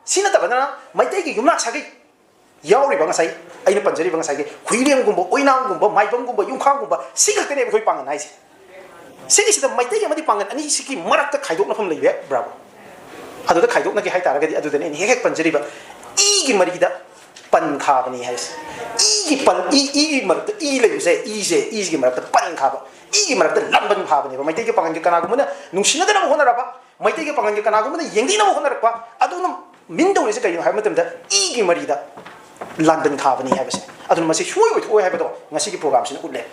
ꯁꯤ ꯅꯠꯇꯕꯗꯅ ꯃꯩꯇꯩꯒꯤ ꯌꯨꯝꯅꯥꯛ ꯁꯥꯒꯩ ꯌꯥꯎꯔꯤꯕ ꯉꯁꯥꯏ ꯑꯩꯅ ꯄꯟꯖꯔꯤꯕ ꯉꯁꯥꯏꯒꯤ ꯍꯨꯏꯔꯦꯝꯒꯨꯝꯕ, ꯑꯣꯏꯅꯥꯝꯒꯨꯝꯕ, ꯃꯥꯏꯕꯝꯒꯨꯝꯕ, ꯌꯨꯝꯈꯥꯡꯒꯨꯝꯕ, ꯁꯤ ꯈꯛꯇꯅꯦꯕ ꯑꯩꯈꯣꯏ ꯄꯥꯉꯜ ꯍꯥꯏꯁꯦ꯫ ꯁꯤꯒꯤꯁꯤꯗ ꯃꯩꯇꯩ ꯑꯃꯗꯤ ꯄꯥꯉꯜ ꯑꯅꯤꯁꯤꯒꯤ ꯃꯔꯛꯇ ꯈꯥꯏꯗꯣꯛꯅꯐꯝ ꯂꯩꯕ꯭ꯔꯥꯕ? ꯑꯗꯨꯗ ꯈꯥꯏꯗꯣꯛꯅꯒꯦ ꯍꯥꯏ ꯇꯥꯔꯒꯗꯤ ꯑꯗꯨꯗꯅꯦ ꯑꯩꯅ ꯍꯦꯛ ꯍꯦꯛ ꯄꯟꯖꯔꯤꯕ ꯏꯒꯤ ꯃꯔꯤꯗ ꯄꯟ ꯈꯥꯕꯅꯤ ꯍꯥꯏꯁꯦ꯫ ꯏꯒꯤ ꯄꯟ, ꯏ, ꯏꯒꯤ ꯃꯔꯛꯇ ꯏ ꯂꯩꯕꯁꯦ, ꯏꯁꯦ, ꯏꯁꯤꯒꯤ ꯃꯔꯛꯇ ꯄꯟ ꯈꯥꯕ, ꯏꯒꯤ ꯃꯔꯛꯇ ꯂꯥꯟꯕꯟ ꯈꯥꯕꯅꯦꯕ꯫ ꯃꯩꯇꯩꯒꯤ ꯄꯥꯉꯜꯒꯤ ꯀꯅꯥꯒꯨꯝꯕꯅ ꯅꯨꯡꯁꯤꯅꯗꯅꯕ ꯍꯣꯠꯅꯔꯕ, ꯃꯩꯇꯩꯒꯤ ꯄꯥꯉꯜꯒꯤ ꯀꯅꯥꯒꯨꯝꯕꯅ ꯌꯦꯡꯊꯤꯅꯕ ꯍꯣꯠꯅꯔꯛꯄ, ꯑꯗꯨꯅ ꯃꯤꯟ ꯇꯧꯔꯤꯁꯦ ꯀꯩꯅꯣ ꯍꯥꯏꯕ ꯃꯇꯝꯗ ꯏꯒꯤ ꯃꯔꯤꯗ ꯂꯥꯟꯕꯟ ꯈꯥꯕꯅꯤ ꯍꯥꯏꯕꯁꯦ꯫ ꯑꯗꯨꯅ ꯃꯁꯤ ꯁꯨꯡꯑꯣꯏ ꯑꯣꯏꯊꯣꯛꯑꯣꯏ ꯍꯥꯏꯕꯗꯣ ꯉꯁꯤꯒꯤ ꯄ꯭ꯔꯣꯒ꯭ꯔꯥꯝꯁꯤꯅ ꯎꯠꯂꯦ꯫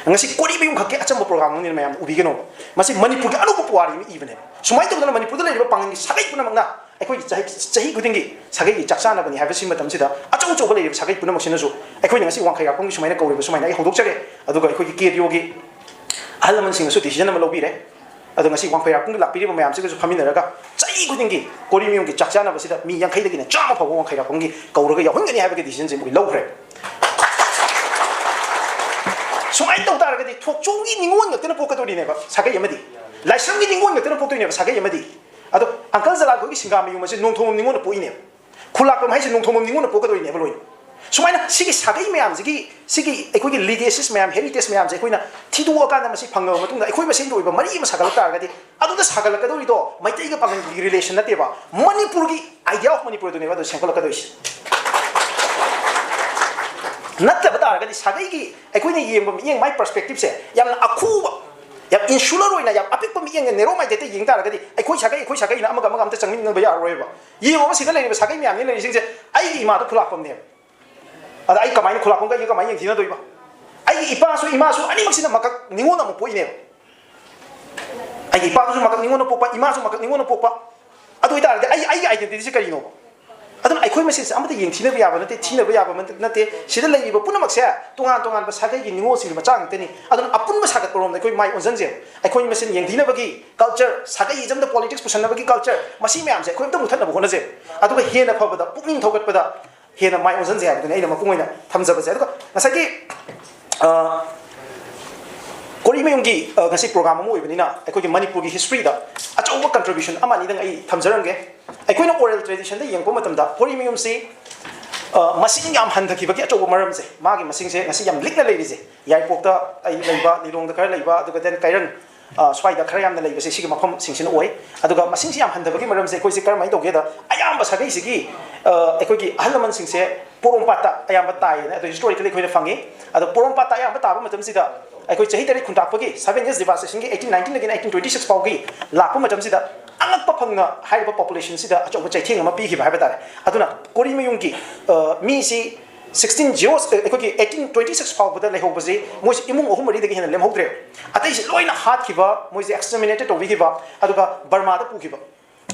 ꯉꯁꯤ ꯀꯣꯔꯤ ꯃꯌꯨꯝ ꯈꯛꯀꯤ ꯑꯆꯝꯕ ꯄ꯭ꯔꯣꯒ꯭ꯔꯥꯝ ꯑꯃꯅꯤꯅ ꯃꯌꯥꯝꯅ ꯎꯕꯤꯒꯅꯣ꯫ ꯃꯁꯤ ꯃꯅꯤꯄꯨꯔꯒꯤ ꯑꯅꯧꯕ ꯄꯨꯋꯥꯔꯤ ꯑꯃ ꯏꯕꯅꯦꯕ꯫ ꯁꯨꯃꯥꯏꯅ ꯇꯧꯗꯅ ꯃꯅꯤꯄꯨꯔꯗ ꯂꯩꯔꯤꯕ ꯄꯥꯉꯜꯒꯤ ꯁꯥꯒꯩ ꯄꯨꯝꯅꯃꯛꯅ ꯑꯩꯈꯣꯏꯒꯤ ꯆꯍꯤ, ꯆꯍꯤ ꯈꯨꯗꯤꯡꯒꯤ ꯁꯥꯒꯩꯒꯤ ꯆꯥꯛ ꯆꯥꯅꯕꯅꯤ ꯍꯥꯏꯕꯁꯤ ꯃꯇꯝꯁꯤꯗ ꯑꯆꯧ ꯑꯆꯧꯕ ꯂꯩꯔꯤꯕ ꯁꯥꯒꯩ ꯄꯨꯝꯅꯃꯛꯁꯤꯅꯁꯨ ꯑꯩꯈꯣꯏꯅ ꯉꯁꯤ ꯋꯥꯡꯈꯩꯔꯥꯛꯄꯝꯒꯤ ꯁꯨꯃꯥꯏꯅ ꯀꯧꯔꯤꯕ ꯁꯨꯃꯥꯏꯅ ꯑꯩ ꯍꯧꯗꯣꯛꯆꯔꯦ꯫ ꯑꯗꯨꯒ ꯑꯩꯈꯣꯏꯒꯤ ꯀꯦ ꯗꯤ ꯑꯣꯒꯤ ꯑꯍꯜ ꯂꯃꯟꯁꯤꯡꯅꯁꯨ decision ꯑꯃ ꯂꯧꯕꯤꯔꯦ꯫ ꯑꯗꯣ ꯉꯁꯤ ꯋꯥꯡꯈꯩꯔꯥꯛꯄꯝꯒꯤ ꯂꯥꯛꯄꯤꯔꯤꯕ ꯃꯌꯥꯝꯁꯤꯒꯁꯨ ꯐꯝꯃꯤꯟꯅꯔꯒ ꯆꯍꯤ ꯈꯨꯗꯤꯡꯒꯤ ꯀꯣꯔꯤ ꯃꯌꯨꯝꯒꯤ ꯆꯥꯛ ꯆꯥꯅꯕꯁꯤꯗ ꯃꯤ ꯌꯥꯡꯈꯩꯗꯒꯤꯅ ꯆꯥꯝꯃ ꯐꯥꯎꯕ ꯋꯥꯡꯈꯩꯔꯥꯛꯄꯝꯒꯤ ꯀꯧꯔꯒ ꯌꯥꯎꯍꯟꯒꯅꯤ ꯍꯥꯏꯕꯒꯤ decisionꯁꯦ ꯃꯣꯏ ꯂꯧꯈ꯭ꯔꯦ꯫ ꯁꯨꯃꯥꯏꯅ ꯇꯧ ꯇꯥꯔꯒꯗꯤ ꯊꯣꯛꯆꯣꯝꯒꯤ ꯅꯤꯉꯣꯜ ꯉꯛꯇꯅ ꯄꯣꯛꯀꯗꯣꯔꯤꯅꯦꯕ ꯁꯥꯒꯩ ꯑꯃꯗꯤ, ꯂꯥꯏꯁ꯭ꯔꯝꯒꯤ ꯅꯤꯉꯣꯜ ꯉꯛꯇꯅ ꯄꯣꯛꯇꯣꯏꯅꯦꯕ ꯁꯥꯒꯩ ꯑꯃꯗꯤ꯫ ꯑꯗꯣ ꯑꯪꯀꯜ ꯖꯂꯥꯜ ꯈꯣꯏꯒꯤ ꯁꯤꯡꯒꯥꯃꯌꯨꯝ ꯑꯁꯤ ꯅꯣꯡꯊꯣꯝꯕꯝ ꯅꯤꯉꯣꯜꯅ ꯄꯣꯛꯏꯅꯦꯕ, ꯈꯨꯂꯥꯛꯄꯝ ꯍꯥꯏꯁꯦ ꯅꯣꯡꯊꯣꯝꯕꯝ ꯅꯤꯉꯣꯜꯅ ꯄꯣꯛꯀꯗꯣꯏꯅꯦꯕ ꯂꯣꯏꯅ꯫ ꯁꯨꯃꯥꯏꯅ ꯁꯤꯒꯤ ꯁꯥꯒꯩ ꯃꯌꯥꯝꯁꯤꯒꯤ, ꯁꯤꯒꯤ ꯑꯩꯈꯣꯏꯒꯤ ꯂꯤꯒꯦꯁꯤꯁ ꯃꯌꯥꯝ, ꯍꯦꯔꯤꯇꯦꯖ ꯃꯌꯥꯝꯁꯦ ꯑꯩꯈꯣꯏꯅ ꯊꯤꯗꯣꯛꯑꯀꯥꯟꯗ ꯃꯁꯤ ꯐꯪꯉꯕ ꯃꯇꯨꯡꯗ ꯑꯩꯈꯣꯏ ꯃꯁꯦꯟꯒꯤ ꯑꯣꯏꯕ ꯃꯔꯤ ꯑꯃ ꯁꯥꯒꯠꯂꯛ ꯇꯥꯔꯒꯗꯤ, ꯑꯗꯨꯗ ꯁꯥꯒꯠꯂꯛꯀꯗꯧꯔꯤꯗꯣ ꯃꯩꯇꯩꯒ ꯄꯥꯉꯜꯒꯤ ꯔꯤꯂꯦꯁꯟ ꯅꯠꯇꯦꯕ, ꯃꯅꯤꯄꯨꯔꯒꯤ idea of ꯃꯅꯤꯄꯨꯔꯗꯨꯅꯦꯕ ꯑꯗꯨ ꯁꯦꯝꯒꯠꯂꯛꯀꯗꯣꯏꯁꯦ꯫ ꯅꯠꯇꯕ ꯇꯥꯔꯒꯗꯤ ꯁꯥꯒꯩꯒꯤ ꯑꯩꯈꯣꯏꯅ ꯌꯦꯡꯕ ꯃꯤꯠꯌꯦꯡ, ꯃꯥꯏ ꯄꯔꯁꯄꯦꯛꯇꯤꯞꯁꯦ ꯌꯥꯝꯅ ꯑꯈꯨꯕ, ꯌꯥꯝ ꯏꯟꯁꯨꯂꯔ ꯑꯣꯏꯅ ꯌꯥꯝ ꯑꯄꯤꯛꯄ ꯃꯤꯠꯌꯦꯡ, ꯅꯦꯔꯣ ꯃꯥꯏꯟꯗꯦꯗꯇ ꯌꯦꯡ ꯇꯥꯔꯒꯗꯤ ꯑꯩꯈꯣꯏ ꯁꯥꯒꯩ, ꯑꯩꯈꯣꯏ ꯁꯥꯒꯩꯅ ꯑꯃꯒ ꯑꯃꯒ ꯑꯝꯇ ꯆꯪꯃꯤꯟꯅꯕ ꯌꯥꯔꯔꯣꯏꯕ꯫ ꯌꯦꯡꯉꯣꯕ, ꯁꯤꯗ ꯂꯩꯔꯤꯕ ꯁꯥꯒꯩ ꯃꯌꯥꯝꯅꯤ ꯂꯩꯔꯤꯁꯤꯡꯁꯦ, ꯑꯩꯒꯤ ꯏꯃꯥꯗꯣ ꯈꯨꯂꯥꯛꯄꯝꯅꯦꯕ, ꯑꯗ ꯑꯩ ꯀꯃꯥꯏꯅ ꯈꯨꯂꯥꯛꯄꯝꯒ ꯑꯩꯒ ꯀꯃꯥꯏꯅ ꯌꯦꯡꯊꯤꯅꯗꯣꯏꯕ? ꯑꯩꯒꯤ ꯏꯄꯥꯁꯨ ꯏꯃꯥꯁꯨ ꯑꯅꯤꯃꯛꯁꯤꯅ ꯃꯀꯛ ꯅꯤꯉꯣꯜ ꯑꯃ ꯄꯣꯛꯏꯅꯦꯕ꯫ ꯑꯩꯒꯤ ꯏꯄꯥꯗꯨꯁꯨ ꯃꯀꯛ ꯅꯤꯉꯣꯜꯅ ꯄꯣꯛꯄ, ꯏꯃꯥꯁꯨ ꯃꯀꯛ ꯅꯤꯉꯣꯜꯅ ꯄꯣꯛꯄ꯫ ꯑꯗꯨ ꯑꯣꯏꯇꯥꯔꯗꯤ ꯑꯩ, ꯑꯩꯒꯤ identityꯁꯦ ꯀꯔꯤꯅꯣꯕ? ꯑꯗꯨꯅ ꯑꯩꯈꯣꯏ ꯃꯁꯦꯟꯁꯦ ꯑꯃꯠꯇ ꯌꯦꯡꯊꯤꯅꯕ ꯌꯥꯕ ꯅꯠꯇꯦ, ꯊꯤꯅꯕ ꯌꯥꯕ ꯅꯠꯇꯦ꯫ ꯁꯤꯗ ꯂꯩꯔꯤꯕ ꯄꯨꯝꯅꯃꯛꯁꯦ ꯇꯣꯉꯥꯟ ꯇꯣꯉꯥꯟꯕ ꯁꯥꯒꯩꯒꯤ ꯅꯤꯉꯣꯜꯁꯤꯡꯒꯤ ꯃꯆꯥ ꯉꯥꯛꯇꯅꯤ꯫ ꯑꯗꯨꯅ ꯑꯄꯨꯟꯕ ꯁꯥꯒꯠꯄꯔꯣꯝꯗ ꯑꯩꯈꯣꯏ ꯃꯥꯏ ꯑꯣꯟꯁꯤꯟꯁꯦ꯫ ꯑꯩꯈꯣꯏ ꯃꯁꯦꯟ ꯌꯦꯡꯊꯤꯅꯕꯒꯤ culture, ꯁꯥꯒꯩ ꯏꯖꯝꯗ politics ꯄꯨꯁꯟꯅꯕꯒꯤ culture, ꯃꯁꯤ ꯃꯌꯥꯝꯁꯦ ꯑꯩꯈꯣꯏ ꯑꯝꯇ ꯃꯨꯊꯠꯅꯕ ꯍꯣꯠꯅꯁꯦ꯫ ꯑꯗꯨꯒ ꯍꯦꯟꯅ ꯐꯕꯗ, ꯄꯨꯛꯅꯤꯡ ꯊꯧꯒꯠꯄꯗ ꯍꯦꯟꯅ ꯃꯥꯏ ꯑꯣꯟꯁꯤꯟꯖꯩ ꯍꯥꯏꯕꯗꯨꯅꯤ ꯑꯩꯅ ꯃꯄꯨꯡ ꯑꯣꯏꯅ ꯊꯝꯖꯕꯁꯦ꯫ ꯑꯗꯨꯒ ꯉꯁꯥꯏꯒꯤ, ꯑ, ꯀꯣꯔꯤꯃꯌꯨꯝꯒꯤ, ꯑ, ꯉꯁꯤ program ꯑꯃ ꯑꯣꯏꯕꯅꯤꯅ ꯑꯩꯈꯣꯏꯒꯤ ꯃꯅꯤꯄꯨꯔꯒꯤ historyꯗ ꯑꯆꯧꯕ contribution ꯑꯃ ꯑꯅꯤꯗꯪ ꯑꯩ ꯊꯝꯖꯔꯝꯒꯦ꯫ ꯑꯩꯈꯣꯏꯅ oral traditionꯗ ꯌꯦꯡꯉꯛꯄ ꯃꯇꯝꯗ ꯀꯣꯔꯤꯃꯌꯨꯝꯁꯤ, ꯑ, ꯃꯁꯤꯡ ꯌꯥꯝ ꯍꯟꯊꯈꯤꯕꯒꯤ ꯑꯆꯧꯕ ꯃꯔꯝꯁꯦ, ꯃꯥꯒꯤ ꯃꯁꯤꯡꯁꯦ ꯉꯁꯤ ꯌꯥꯝ ꯂꯤꯛꯅ ꯂꯩꯔꯤꯁꯦ, ꯌꯥꯏꯔꯤꯄꯣꯛꯇ ꯑꯩ ꯂꯩꯕ, ꯂꯤꯂꯣꯡꯗ ꯈꯔ ꯂꯩꯕ, ꯑꯗꯨꯒ then ꯀꯩꯔꯪ, ꯑ, ꯁ꯭ꯋꯥꯏꯗ ꯈꯔ ꯌꯥꯝꯅ ꯂꯩꯕꯁꯦ ꯁꯤꯒꯤ ꯃꯐꯝꯁꯤꯡꯁꯤꯅ ꯑꯣꯏ꯫ ꯑꯗꯨꯒ ꯃꯁꯤꯡꯁꯤ ꯌꯥꯝ ꯍꯟꯊꯕꯒꯤ ꯃꯔꯝꯁꯦ ꯑꯩꯈꯣꯏꯁꯦ ꯀꯔꯝꯍꯥꯏꯅ ꯇꯧꯒꯦꯗ, ꯑꯌꯥꯝꯕ ꯁꯥꯒꯩꯁꯤꯒꯤ, ꯑ, ꯑꯩꯈꯣꯏꯒꯤ ꯑꯍꯜ ꯂꯃꯟꯁꯤꯡꯁꯦ ꯄꯣꯔꯣꯝꯄꯥꯠꯇ ꯑꯌꯥꯝꯕ ꯇꯥꯏꯌꯦꯅ ꯑꯗꯨ historically ꯑꯩꯈꯣꯏꯅ ꯐꯪꯉꯤ꯫ ꯑꯗꯣ ꯄꯣꯔꯣꯝꯄꯥꯠꯇ ꯑꯌꯥꯝꯕ ꯇꯥꯕ ꯃꯇꯝꯁꯤꯗ ꯑꯩꯈꯣꯏ ꯆꯍꯤ ꯇꯔꯦꯠ ꯈꯨꯟꯇꯥꯛꯄꯒꯤ seven years devastationꯒꯤ eighteen nineteenꯗꯒꯤꯅ eighteen twenty six ꯐꯥꯎꯒꯤ ꯂꯥꯛꯄ ꯃꯇꯝꯁꯤꯗ ꯑꯉꯛꯄ ꯐꯪꯅ ꯍꯥꯏꯔꯤꯕ populationꯁꯤꯗ ꯑꯆꯧꯕ ꯆꯩꯊꯦꯡ ꯑꯃ ꯄꯤꯈꯤꯕ ꯍꯥꯏꯕ ꯇꯥꯔꯦ꯫ ꯑꯗꯨꯅ ꯀꯣꯔꯤꯃꯌꯨꯝꯒꯤ, ꯑ, ꯃꯤꯁꯤ sixteen zeros, ꯑ, ꯑꯩꯈꯣꯏꯒꯤ eighteen twenty six ꯐꯥꯎꯕꯗ ꯂꯩꯍꯧꯕꯁꯤ ꯃꯣꯏꯁꯤ ꯏꯃꯨꯡ ꯑꯍꯨꯝ ꯃꯔꯤꯗꯒꯤ ꯍꯦꯟꯅ ꯂꯦꯝꯍꯧꯗ꯭ꯔꯦꯕ꯫ ꯑꯇꯩꯁꯤ ꯂꯣꯏꯅ ꯍꯥꯠꯈꯤꯕ, ꯃꯣꯏꯁꯦ exterminated ꯇꯧꯕꯤꯈꯤꯕ, ꯑꯗꯨꯒ ꯕꯔꯃꯥꯗ ꯄꯨꯈꯤꯕ꯫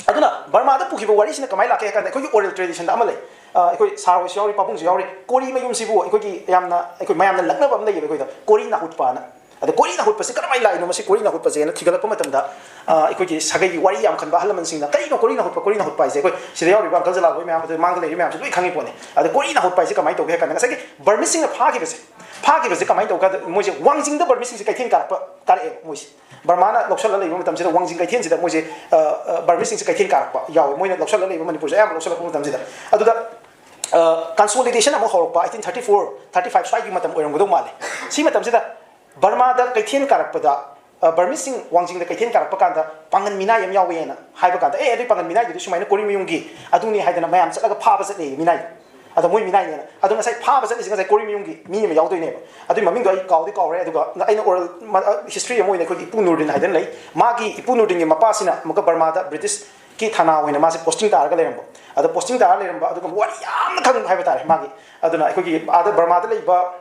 ꯑꯗꯨꯅ ꯕꯔꯃꯥꯗ ꯄꯨꯈꯤꯕ ꯋꯥꯔꯤꯁꯤꯅ ꯀꯃꯥꯏꯅ ꯂꯥꯛꯀꯦ ꯍꯥꯏ ꯀꯥꯟꯗ ꯑꯩꯈꯣꯏꯒꯤ oral traditionꯗ ꯑꯃ ꯂꯩ꯫ ꯑ, ꯑꯩꯈꯣꯏ ꯁꯥꯔ ꯍꯣꯏꯁꯨ ꯌꯥꯎꯔꯤ, ꯄꯥꯕꯨꯡꯁꯨ ꯌꯥꯎꯔꯤ꯫ ꯀꯣꯔꯤꯃꯌꯨꯝꯁꯤꯕꯨ ꯑꯩꯈꯣꯏꯒꯤ ꯌꯥꯝꯅ, ꯑꯩꯈꯣꯏ ꯃꯌꯥꯝꯅ ꯂꯛꯅꯕ ꯑꯃ ꯂꯩꯌꯦꯕ ꯑꯩꯈꯣꯏꯗ, ꯀꯣꯔꯤ ꯅꯥꯍꯨꯠꯄꯅ꯫ ꯑꯗꯣ ꯀꯣꯔꯤ ꯅꯥꯍꯨꯠꯄꯁꯤ ꯀꯔꯝꯍꯥꯏꯅ ꯂꯥꯛꯏꯅꯣ, ꯃꯁꯤ ꯀꯣꯔꯤ ꯅꯥꯍꯨꯠꯄꯁꯦꯅ ꯊꯤꯒꯠꯂꯛꯄ ꯃꯇꯝꯗ, ꯑ, ꯑꯩꯈꯣꯏꯒꯤ ꯁꯥꯒꯩꯒꯤ ꯋꯥꯔꯤ ꯌꯥꯝ ꯈꯟꯕ ꯑꯍꯜ ꯂꯃꯟꯁꯤꯡꯅ, "ꯀꯔꯤꯅꯣ ꯀꯣꯔꯤ ꯅꯥꯍꯨꯠꯄ, ꯀꯣꯔꯤ ꯅꯥꯍꯨꯠꯄ ꯍꯥꯏꯁꯦ?" ꯑꯩꯈꯣꯏ ꯁꯤꯗ ꯌꯥꯎꯔꯤꯕ uncle ꯖꯂꯥꯜ ꯍꯣꯏ ꯃꯌꯥꯝ, ꯑꯗꯨ ꯃꯥꯡꯗ ꯂꯩꯔꯤꯕ ꯃꯌꯥꯝꯁꯨ ꯂꯣꯏ ꯈꯪꯉꯤ ꯄꯣꯠꯅꯤ꯫ ꯑꯗꯣ ꯀꯣꯔꯤ ꯅꯥꯍꯨꯠꯄ ꯍꯥꯏꯁꯦ ꯀꯃꯥꯏꯅ ꯇꯧꯒꯦ ꯍꯥꯏ ꯀꯥꯟꯗ, ꯉꯁꯥꯏꯒꯤ ꯕꯔꯃꯤꯁꯤꯡꯅ ꯐꯥꯈꯤꯕꯁꯦ, ꯐꯥꯈꯤꯕꯁꯦ ꯀꯃꯥꯏꯅ ꯇꯧꯒꯦ ꯍꯥꯏ ꯀꯥꯟꯗ, ꯃꯣꯏꯁꯦ ꯋꯥꯡꯖꯤꯡꯗ ꯕꯔꯃꯤꯁꯤꯡꯁꯦ ꯀꯩꯊꯦꯜ ꯀꯥꯔꯛꯄ, ꯀꯥꯔꯛꯑꯦꯕ ꯃꯣꯏꯁꯦ꯫ ꯕꯔꯃꯥꯅ ꯂꯧꯁꯜꯂ ꯂꯩꯕ ꯃꯇꯝꯁꯤꯗ ꯋꯥꯡꯖꯤꯡ ꯀꯩꯊꯦꯜꯁꯤꯗ ꯃꯣꯏꯁꯦ, ꯑ, ꯑ, ꯕꯔꯃꯤꯁꯤꯡꯁꯦ ꯀꯩꯊꯦꯜ ꯀꯥꯔꯛꯄ ꯌꯥꯎꯋꯦ꯫ ꯃꯣꯏꯅ ꯂꯧꯁꯜꯂ ꯂꯩꯕ, ꯃꯅꯤꯄꯨꯔꯁꯦ ꯑꯌꯥꯝꯕ ꯂꯧꯁꯜꯂꯛꯄ ꯃꯇꯝꯁꯤꯗ꯫ ꯑꯗꯨꯗ ꯀꯟꯁꯣꯂꯤꯗꯦꯁꯟ ꯑꯃꯨꯛ ꯍꯧꯔꯛꯄ eighteen thirty four thirty five ꯁ꯭ꯋꯥꯏꯒꯤ ꯃꯇꯝ ꯑꯣꯏꯔꯝꯒꯗꯧ ꯃꯥꯜꯂꯦ꯫ ꯁꯤ ꯃꯇꯝꯁꯤꯗ ꯕꯔꯃꯥꯗ ꯀꯩꯊꯦꯜ ꯀꯥꯔꯛꯄꯗ, ꯕꯔꯃꯤꯁꯁꯤꯡ ꯋꯥꯡꯖꯤꯡꯗ ꯀꯩꯊꯦꯜ ꯀꯥꯔꯛꯄ ꯀꯥꯟꯗ ꯄꯥꯡꯒꯟ ꯃꯤꯅꯥꯏ ꯑꯃ ꯌꯥꯎꯋꯦꯅ ꯍꯥꯏꯕ ꯀꯥꯟꯗ, "ꯑꯦ, ꯑꯗꯨꯏ ꯄꯥꯡꯒꯟ ꯃꯤꯅꯥꯏꯗꯨꯗꯤ ꯁꯨꯃꯥꯏꯅ ꯀꯣꯔꯤ ꯃꯌꯨꯝꯒꯤ ꯑꯗꯨꯅꯤ" ꯍꯥꯏꯗꯅ ꯃꯌꯥꯝ ꯆꯠꯂꯒ ꯐꯥꯕ ꯆꯠꯂꯦ ꯃꯤꯅꯥꯏꯗꯣ꯫ ꯑꯗꯣ ꯃꯣꯏ ꯃꯤꯅꯥꯏꯅꯦꯅ꯫ ꯑꯗꯣ ꯉꯁꯥꯏ ꯐꯥꯕ ꯆꯠꯂꯤꯁꯦ ꯉꯁꯥꯏ ꯀꯣꯔꯤ ꯃꯌꯨꯝꯒꯤ ꯃꯤ ꯑꯃ ꯌꯥꯎꯗꯣꯏꯅꯦꯕ꯫ ꯑꯗꯨꯏ ꯃꯃꯤꯡꯗꯣ ꯑꯩ ꯀꯥꯎꯗꯤ ꯀꯥꯎꯔꯦ꯫ ꯑꯗꯨꯒ ꯑꯩꯅ ꯑꯣꯔꯦꯜ ꯍꯤꯁꯇ꯭ꯔꯤ ꯑꯃ ꯑꯣꯏꯅ ꯑꯩꯈꯣꯏꯒꯤ ꯏꯄꯨ ꯅꯨꯔꯗꯤꯟ ꯍꯥꯏꯗꯅ ꯂꯩ꯫ ꯃꯥꯒꯤ ꯏꯄꯨ ꯅꯨꯔꯗꯤꯟꯒꯤ ꯃꯄꯥꯁꯤꯅ ꯑꯃꯨꯛꯀ ꯕꯔꯃꯥꯗ ꯕ꯭ꯔꯤꯇꯤꯁꯀꯤ ꯊꯥꯅꯥ ꯑꯣꯏꯅ ꯃꯥꯁꯦ ꯄꯣꯁꯇꯤꯡ ꯇꯥꯔꯒ ꯂꯩꯔꯝꯕ꯫ ꯑꯗꯣ ꯄꯣꯁꯇꯤꯡ ꯇꯥꯔꯒ ꯂꯩꯔꯝꯕ ꯑꯗꯨꯒ ꯋꯥꯔꯤ ꯌꯥꯝꯅ ꯈꯪꯕ ꯍꯥꯏꯕ ꯇꯥꯔꯦ ꯃꯥꯒꯤ꯫ ꯑꯗꯨꯅ ꯑꯩꯈꯣꯏꯒꯤ ꯑꯥꯗ ꯕꯔꯃꯥꯗ ꯂꯩꯕ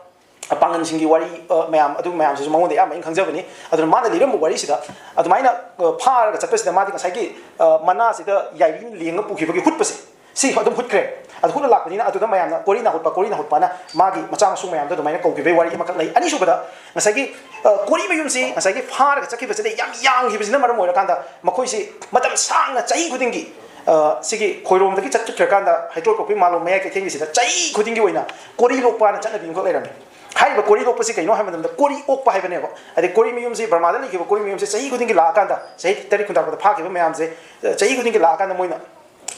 ꯄꯥꯡꯒꯟꯁꯤꯡꯒꯤ ꯋꯥꯔꯤ, ꯑ, ꯃꯌꯥꯝ, ꯑꯗꯨ ꯃꯌꯥꯝꯁꯤꯁꯨ ꯃꯉꯣꯟꯗ ꯑꯌꯥꯝꯕ ꯑꯩꯅ ꯈꯪꯖꯕꯅꯤ꯫ ꯑꯗꯨꯅ ꯃꯥꯅ ꯂꯤꯔꯝꯕ ꯋꯥꯔꯤꯁꯤꯗ ꯑꯗꯨꯃꯥꯏꯅ, ꯑ, ꯐꯥꯔꯒ ꯆꯠꯄꯁꯤꯗ ꯃꯥꯗꯤ ꯉꯁꯥꯏꯒꯤ, ꯑ, ꯃꯅꯥꯁꯤꯗ ꯌꯥꯏꯔꯤ ꯂꯦꯡꯉ ꯄꯨꯈꯤꯕꯒꯤ ꯍꯨꯠꯄꯁꯦ, ꯁꯤ ꯑꯗꯨꯝ ꯍꯨꯠꯈ꯭ꯔꯦ꯫ ꯑꯗꯨ ꯍꯨꯠꯂ ꯂꯥꯛꯄꯅꯤꯅ ꯑꯗꯨꯗ ꯃꯌꯥꯝꯅ ꯀꯣꯔꯤ ꯅꯥꯍꯨꯠꯄ, ꯀꯣꯔꯤ ꯅꯥꯍꯨꯠꯄꯅ ꯃꯥꯒꯤ ꯃꯆꯥ ꯃꯁꯨ ꯃꯌꯥꯝꯗꯣ ꯑꯗꯨꯃꯥꯏꯅ ꯀꯧꯈꯤꯕꯒꯤ ꯋꯥꯔꯤ ꯑꯃꯈꯛ ꯂꯩ꯫ ꯑꯅꯤꯁꯨꯕꯗ ꯉꯁꯥꯏꯒꯤ, ꯑ, ꯀꯣꯔꯤ ꯃꯌꯨꯝꯁꯤ ꯉꯁꯥꯏꯒꯤ ꯐꯥꯔꯒ ꯆꯠꯈꯤꯕꯁꯤꯗ ꯌꯥꯝ ꯌꯥꯝꯈꯤꯕꯁꯤꯅ ꯃꯔꯝ ꯑꯣꯏꯔꯀꯥꯟꯗ ꯃꯈꯣꯏꯁꯤ ꯃꯇꯝ ꯁꯥꯡꯅ ꯆꯍꯤ ꯈꯨꯗꯤꯡꯒꯤ, ꯑ, ꯁꯤꯒꯤ ꯈꯣꯏꯔꯣꯝꯗꯒꯤ ꯆꯠꯈ꯭ꯔꯀꯥꯟꯗ ꯍꯩꯇ꯭ꯔꯣꯠ ꯄꯣꯛꯄꯤ ꯃꯥꯂꯣꯝ ꯃꯌꯥꯏ ꯀꯩꯊꯦꯜꯒꯤꯁꯤꯗ ꯆꯍꯤ ꯈꯨꯗꯤꯡꯒꯤ ꯑꯣꯏꯅ ꯀꯣꯔꯤ ꯂꯣꯛꯄꯅ ꯆꯠꯅꯕꯤ ꯑꯃꯈꯛ ꯂꯩꯔꯝꯃꯤ꯫ ꯍꯥꯏꯔꯤꯕ ꯀꯣꯔꯤ ꯂꯣꯛꯄꯁꯤ ꯀꯩꯅꯣ ꯍꯥꯏꯕ ꯃꯇꯝꯗ ꯀꯣꯔꯤ ꯑꯣꯛꯄ ꯍꯥꯏꯕꯅꯦꯕ꯫ ꯍꯥꯏꯗꯤ ꯀꯣꯔꯤ ꯃꯌꯨꯝꯁꯤ, ꯕꯔꯃꯥꯗ ꯂꯩꯈꯤꯕ ꯀꯣꯔꯤ ꯃꯌꯨꯝꯁꯤ ꯆꯍꯤ ꯈꯨꯗꯤꯡꯒꯤ ꯂꯥꯛꯑꯀꯥꯟꯗ, ꯆꯍꯤ ꯇꯔꯦꯠ ꯈꯨꯟꯇꯥꯛꯄꯗ ꯐꯥꯈꯤꯕ ꯃꯌꯥꯝꯁꯦ, ꯑ, ꯆꯍꯤ ꯈꯨꯗꯤꯡꯒꯤ ꯂꯥꯛꯑꯀꯥꯟꯗ ꯃꯣꯏꯅ,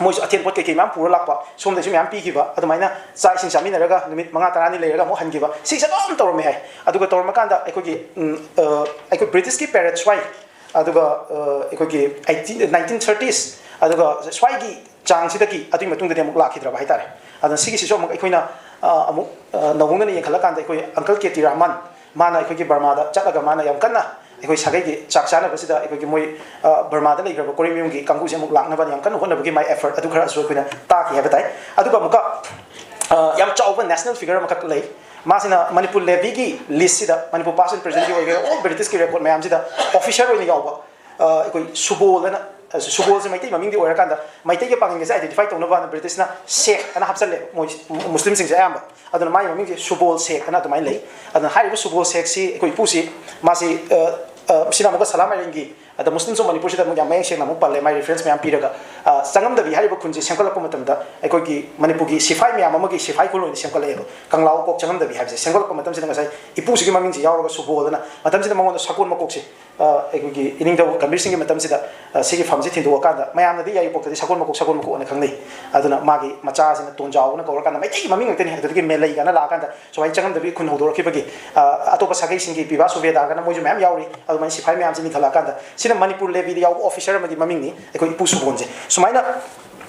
ꯃꯣꯏꯁꯨ ꯑꯊꯦꯟ ꯄꯣꯠ ꯀꯩꯀꯩ ꯃꯌꯥꯝ ꯄꯨꯔ ꯂꯥꯛꯄ, ꯁꯣꯝꯗꯩꯁꯨ ꯃꯌꯥꯝ ꯄꯤꯈꯤꯕ, ꯑꯗꯨꯃꯥꯏꯅ ꯆꯥꯛ ꯏꯁꯤꯡ ꯆꯥꯃꯤꯟꯅꯔꯒ ꯅꯨꯃꯤꯠ ꯃꯉꯥ ꯇꯔꯥꯅꯤ ꯂꯩꯔꯒ ꯑꯃꯨꯛ ꯍꯟꯈꯤꯕ, ꯁꯤꯁꯦ ꯑꯗꯨꯝ ꯇꯧꯔꯝꯃꯦ ꯍꯥꯏ꯫ ꯑꯗꯨꯒ ꯇꯧꯔꯝꯃꯀꯥꯟꯗ ꯑꯩꯈꯣꯏꯒꯤ, ꯎꯝ, ꯑ, ꯑꯩꯈꯣꯏ ꯕ꯭ꯔꯤꯇꯤꯁꯀꯤ ꯄꯦꯔꯦꯠ ꯁ꯭ꯋꯥꯏ, ꯑꯗꯨꯒ, ꯑ, ꯑꯩꯈꯣꯏꯒꯤ ꯑꯩꯠꯇꯤꯟ, ꯅꯥꯏꯟꯇꯤꯟ ꯊꯥꯔꯇꯤꯁ, ꯑꯗꯨꯒ ꯁ꯭ꯋꯥꯏꯒꯤ ꯆꯥꯡꯁꯤꯗꯒꯤ ꯑꯗꯨꯒꯤ ꯃꯇꯨꯡꯗꯗꯤ ꯑꯃꯨꯛ ꯂꯥꯛꯈꯤꯗ꯭ꯔꯕ ꯍꯥꯏꯇꯥꯔꯦ꯫ ꯑꯗꯨꯅ ꯁꯤꯒꯤꯁꯤꯁꯨ ꯑꯃꯨꯛ ꯑꯩꯈꯣꯏꯅ, ꯑ, ꯑꯃꯨꯛ, ꯑ, ꯅꯧꯍꯧꯅꯅ ꯌꯦꯡꯈꯠꯂꯀꯥꯟꯗ ꯑꯩꯈꯣꯏ ꯑꯪꯀꯜ ꯀꯦ ꯇꯤ ꯔꯍꯃꯟ, ꯃꯥꯅ ꯑꯩꯈꯣꯏꯒꯤ ꯕꯔꯃꯥꯗ ꯆꯠꯂꯒ ꯃꯥꯅ ꯌꯥꯝ ꯀꯟꯅ ꯑꯩꯈꯣꯏ ꯁꯥꯒꯩꯒꯤ ꯆꯥꯛ ꯆꯥꯅꯕꯁꯤꯗ ꯑꯩꯈꯣꯏꯒꯤ ꯃꯣꯏ, ꯑ, ꯕꯔꯃꯥꯗ ꯂꯩꯈ꯭ꯔꯕ ꯀꯣꯔꯤ ꯃꯌꯨꯝꯒꯤ ꯀꯥꯡꯕꯨꯁꯦ ꯑꯃꯨꯛ ꯂꯥꯛꯅꯕ ꯌꯥꯝ ꯀꯟꯅ ꯍꯣꯠꯅꯕꯒꯤ ꯃꯥꯏ ꯑꯦꯐꯔꯠ ꯑꯗꯨ ꯈꯔꯁꯨ ꯑꯩꯈꯣꯏꯅ ꯇꯥꯈꯤ ꯍꯥꯏꯕ ꯇꯥꯏ꯫ ꯑꯗꯨꯒ ꯑꯃꯨꯛꯀ, ꯑ, ꯌꯥꯝ ꯆꯥꯎꯕ ꯅꯦꯁꯅꯦꯜ ꯐꯤꯒꯔ ꯑꯃꯈꯛ ꯂꯩ꯫ ꯃꯥꯁꯤꯅ ꯃꯅꯤꯄꯨꯔ ꯂꯦꯚꯤꯒꯤ ꯂꯤꯁꯁꯤꯗ, ꯃꯅꯤꯄꯨꯔ ꯄꯥꯁ ꯑꯦꯟ ꯄ꯭ꯔꯦꯖꯦꯟꯒꯤ ꯑꯣꯏꯒꯦꯔꯥ, ꯑꯣꯜ ꯕ꯭ꯔꯤꯇꯤꯁꯀꯤ ꯔꯦꯀꯣꯔꯗ ꯃꯌꯥꯝꯁꯤꯗ ꯑꯣꯐꯤꯁꯔ ꯑꯣꯏꯅ ꯌꯥꯎꯕ, ꯑ, ꯑꯩꯈꯣꯏ ꯁꯨꯕꯣꯜ ꯑꯅ, ꯑ, ꯁꯨꯕꯣꯜꯁꯦ ꯃꯩꯇꯩ ꯃꯃꯤꯡꯗꯤ ꯑꯣꯏꯔꯀꯥꯟꯗ ꯃꯩꯇꯩꯒ ꯄꯥꯡꯒꯟꯒꯁꯦ ꯑꯥꯏꯗꯦꯟꯇꯤꯐꯥꯏ ꯇꯧꯅꯕ ꯍꯥꯏꯅ ꯕ꯭ꯔꯤꯇꯤꯁꯅ ꯁꯦꯛ ꯑꯅ ꯍꯥꯞꯆꯜꯂꯦꯕ ꯃꯣꯏ ꯃꯨꯁꯂꯤꯝꯁꯤꯡꯁꯦ ꯑꯌꯥꯝꯕ꯫ ꯑꯗꯨꯅ ꯃꯥꯒꯤ ꯃꯃꯤꯡꯁꯦ ꯁꯨꯕꯣꯜ ꯁꯦꯛ ꯑꯅ ꯑꯗꯨꯃꯥꯏꯅ ꯂꯩ꯫ ꯑꯗꯨꯅ ꯍꯥꯏꯔꯤꯕ ꯁꯨꯕꯣꯜ ꯁꯦꯛꯁꯤ ꯑꯩꯈꯣꯏ ꯏꯄꯨꯁꯤ, ꯃꯥꯁꯤ, ꯑ, ꯑ, ꯁꯤꯅ ꯑꯃꯨꯛꯀ ꯁꯂꯥꯝ ꯃꯥꯏꯔꯦꯟꯒꯤ, ꯑꯗ ꯃꯨꯁꯂꯤꯝꯁ ꯑꯣꯐ ꯃꯅꯤꯄꯨꯔꯁꯤꯗ ꯑꯃꯨꯛ ꯌꯥꯝ ꯃꯌꯦꯛ ꯁꯦꯡꯅ ꯑꯃꯨꯛ ꯄꯜꯂꯦ, ꯃꯥꯏ ꯔꯤꯐꯔꯦꯟꯁ ꯃꯌꯥꯝ ꯄꯤꯔꯒ, ꯑ, ꯆꯪꯉꯝꯗꯕꯤ ꯍꯥꯏꯔꯤꯕ ꯈꯨꯟꯁꯦ ꯁꯦꯝꯒꯠꯂꯛꯄ ꯃꯇꯝꯗ ꯑꯩꯈꯣꯏꯒꯤ ꯃꯅꯤꯄꯨꯔꯒꯤ ꯁꯤꯐꯥꯏ ꯃꯌꯥꯝ ꯑꯃꯒꯤ ꯁꯤꯐꯥꯏ ꯈꯨꯜ ꯑꯣꯏꯅ ꯁꯦꯝꯒꯠꯂꯛꯑꯦꯕ꯫ ꯀꯪꯂꯥ ꯀꯣꯛ ꯆꯪꯉꯝꯗꯕꯤ ꯍꯥꯏꯕꯁꯦ ꯁꯦꯝꯒꯠꯂꯛꯄ ꯃꯇꯝꯁꯤꯗ ꯉꯁꯥꯏ ꯏꯄꯨꯁꯤꯒꯤ ꯃꯃꯤꯡꯁꯦ ꯌꯥꯎꯔꯒ ꯁꯨꯕꯣꯜ ꯑꯅ, ꯃꯇꯝꯁꯤꯗ ꯃꯉꯣꯟꯗ ꯁꯒꯣꯜ ꯃꯀꯣꯛꯁꯦ, ꯑ, ꯑꯩꯈꯣꯏꯒꯤ ꯏꯅꯤꯡꯊꯧ ꯒꯝꯚꯤꯔ ꯁꯤꯡꯒꯤ ꯃꯇꯝꯁꯤꯗ, ꯑ, ꯁꯤꯒꯤ ꯐꯝꯁꯤ ꯊꯤꯟꯗꯣꯛꯑꯀꯥꯟꯗ, ꯃꯌꯥꯝꯅꯗꯤ ꯌꯥꯏꯔꯤꯄꯣꯛꯇꯗꯤ ꯁꯒꯣꯜ ꯃꯀꯣꯛ, ꯁꯒꯣꯜ ꯃꯀꯣꯛ ꯑꯅ ꯈꯪꯅꯩ꯫ ꯑꯗꯨꯅ ꯃꯥꯒꯤ ꯃꯆꯥꯁꯤꯅ ꯇꯣꯟꯖꯥꯎ ꯑꯅ ꯀꯧꯔꯀꯥꯟꯗ, ꯃꯩꯇꯩꯒꯤ ꯃꯃꯤꯡ ꯉꯥꯛꯇꯅꯤ꯫ ꯑꯗꯨꯗꯒꯤ ꯃꯦꯂꯩ ꯀꯥꯏꯅ ꯂꯥꯛꯑꯀꯥꯟꯗ ꯁꯨꯃꯥꯏꯅ ꯆꯪꯉꯝꯗꯕꯤ ꯈꯨꯟ ꯍꯧꯗꯣꯔꯛꯈꯤꯕꯒꯤ, ꯑ, ꯑꯇꯣꯞꯄ ꯁꯥꯒꯩꯁꯤꯡꯒꯤ ꯄꯤꯕꯥ ꯁꯨꯕꯦꯗꯥꯔꯒꯅ ꯃꯣꯏꯁꯨ ꯃꯌꯥꯝ ꯌꯥꯎꯔꯤ꯫ ꯑꯗꯨꯃꯥꯏꯅ ꯁꯤꯐꯥꯏ ꯃꯌꯥꯝꯁꯤ ꯂꯤꯡꯈꯠꯂꯛꯑꯀꯥꯟꯗ, ꯁꯤꯅ ꯃꯅꯤꯄꯨꯔ ꯂꯦꯚꯤꯗ ꯌꯥꯎꯕ ꯑꯣꯐꯤꯁꯔ ꯑꯃꯒꯤ ꯃꯃꯤꯡꯅꯤ, ꯑꯩꯈꯣꯏ ꯏꯄꯨ ꯁꯨꯕꯣꯟꯁꯦ꯫ ꯁꯨꯃꯥꯏꯅ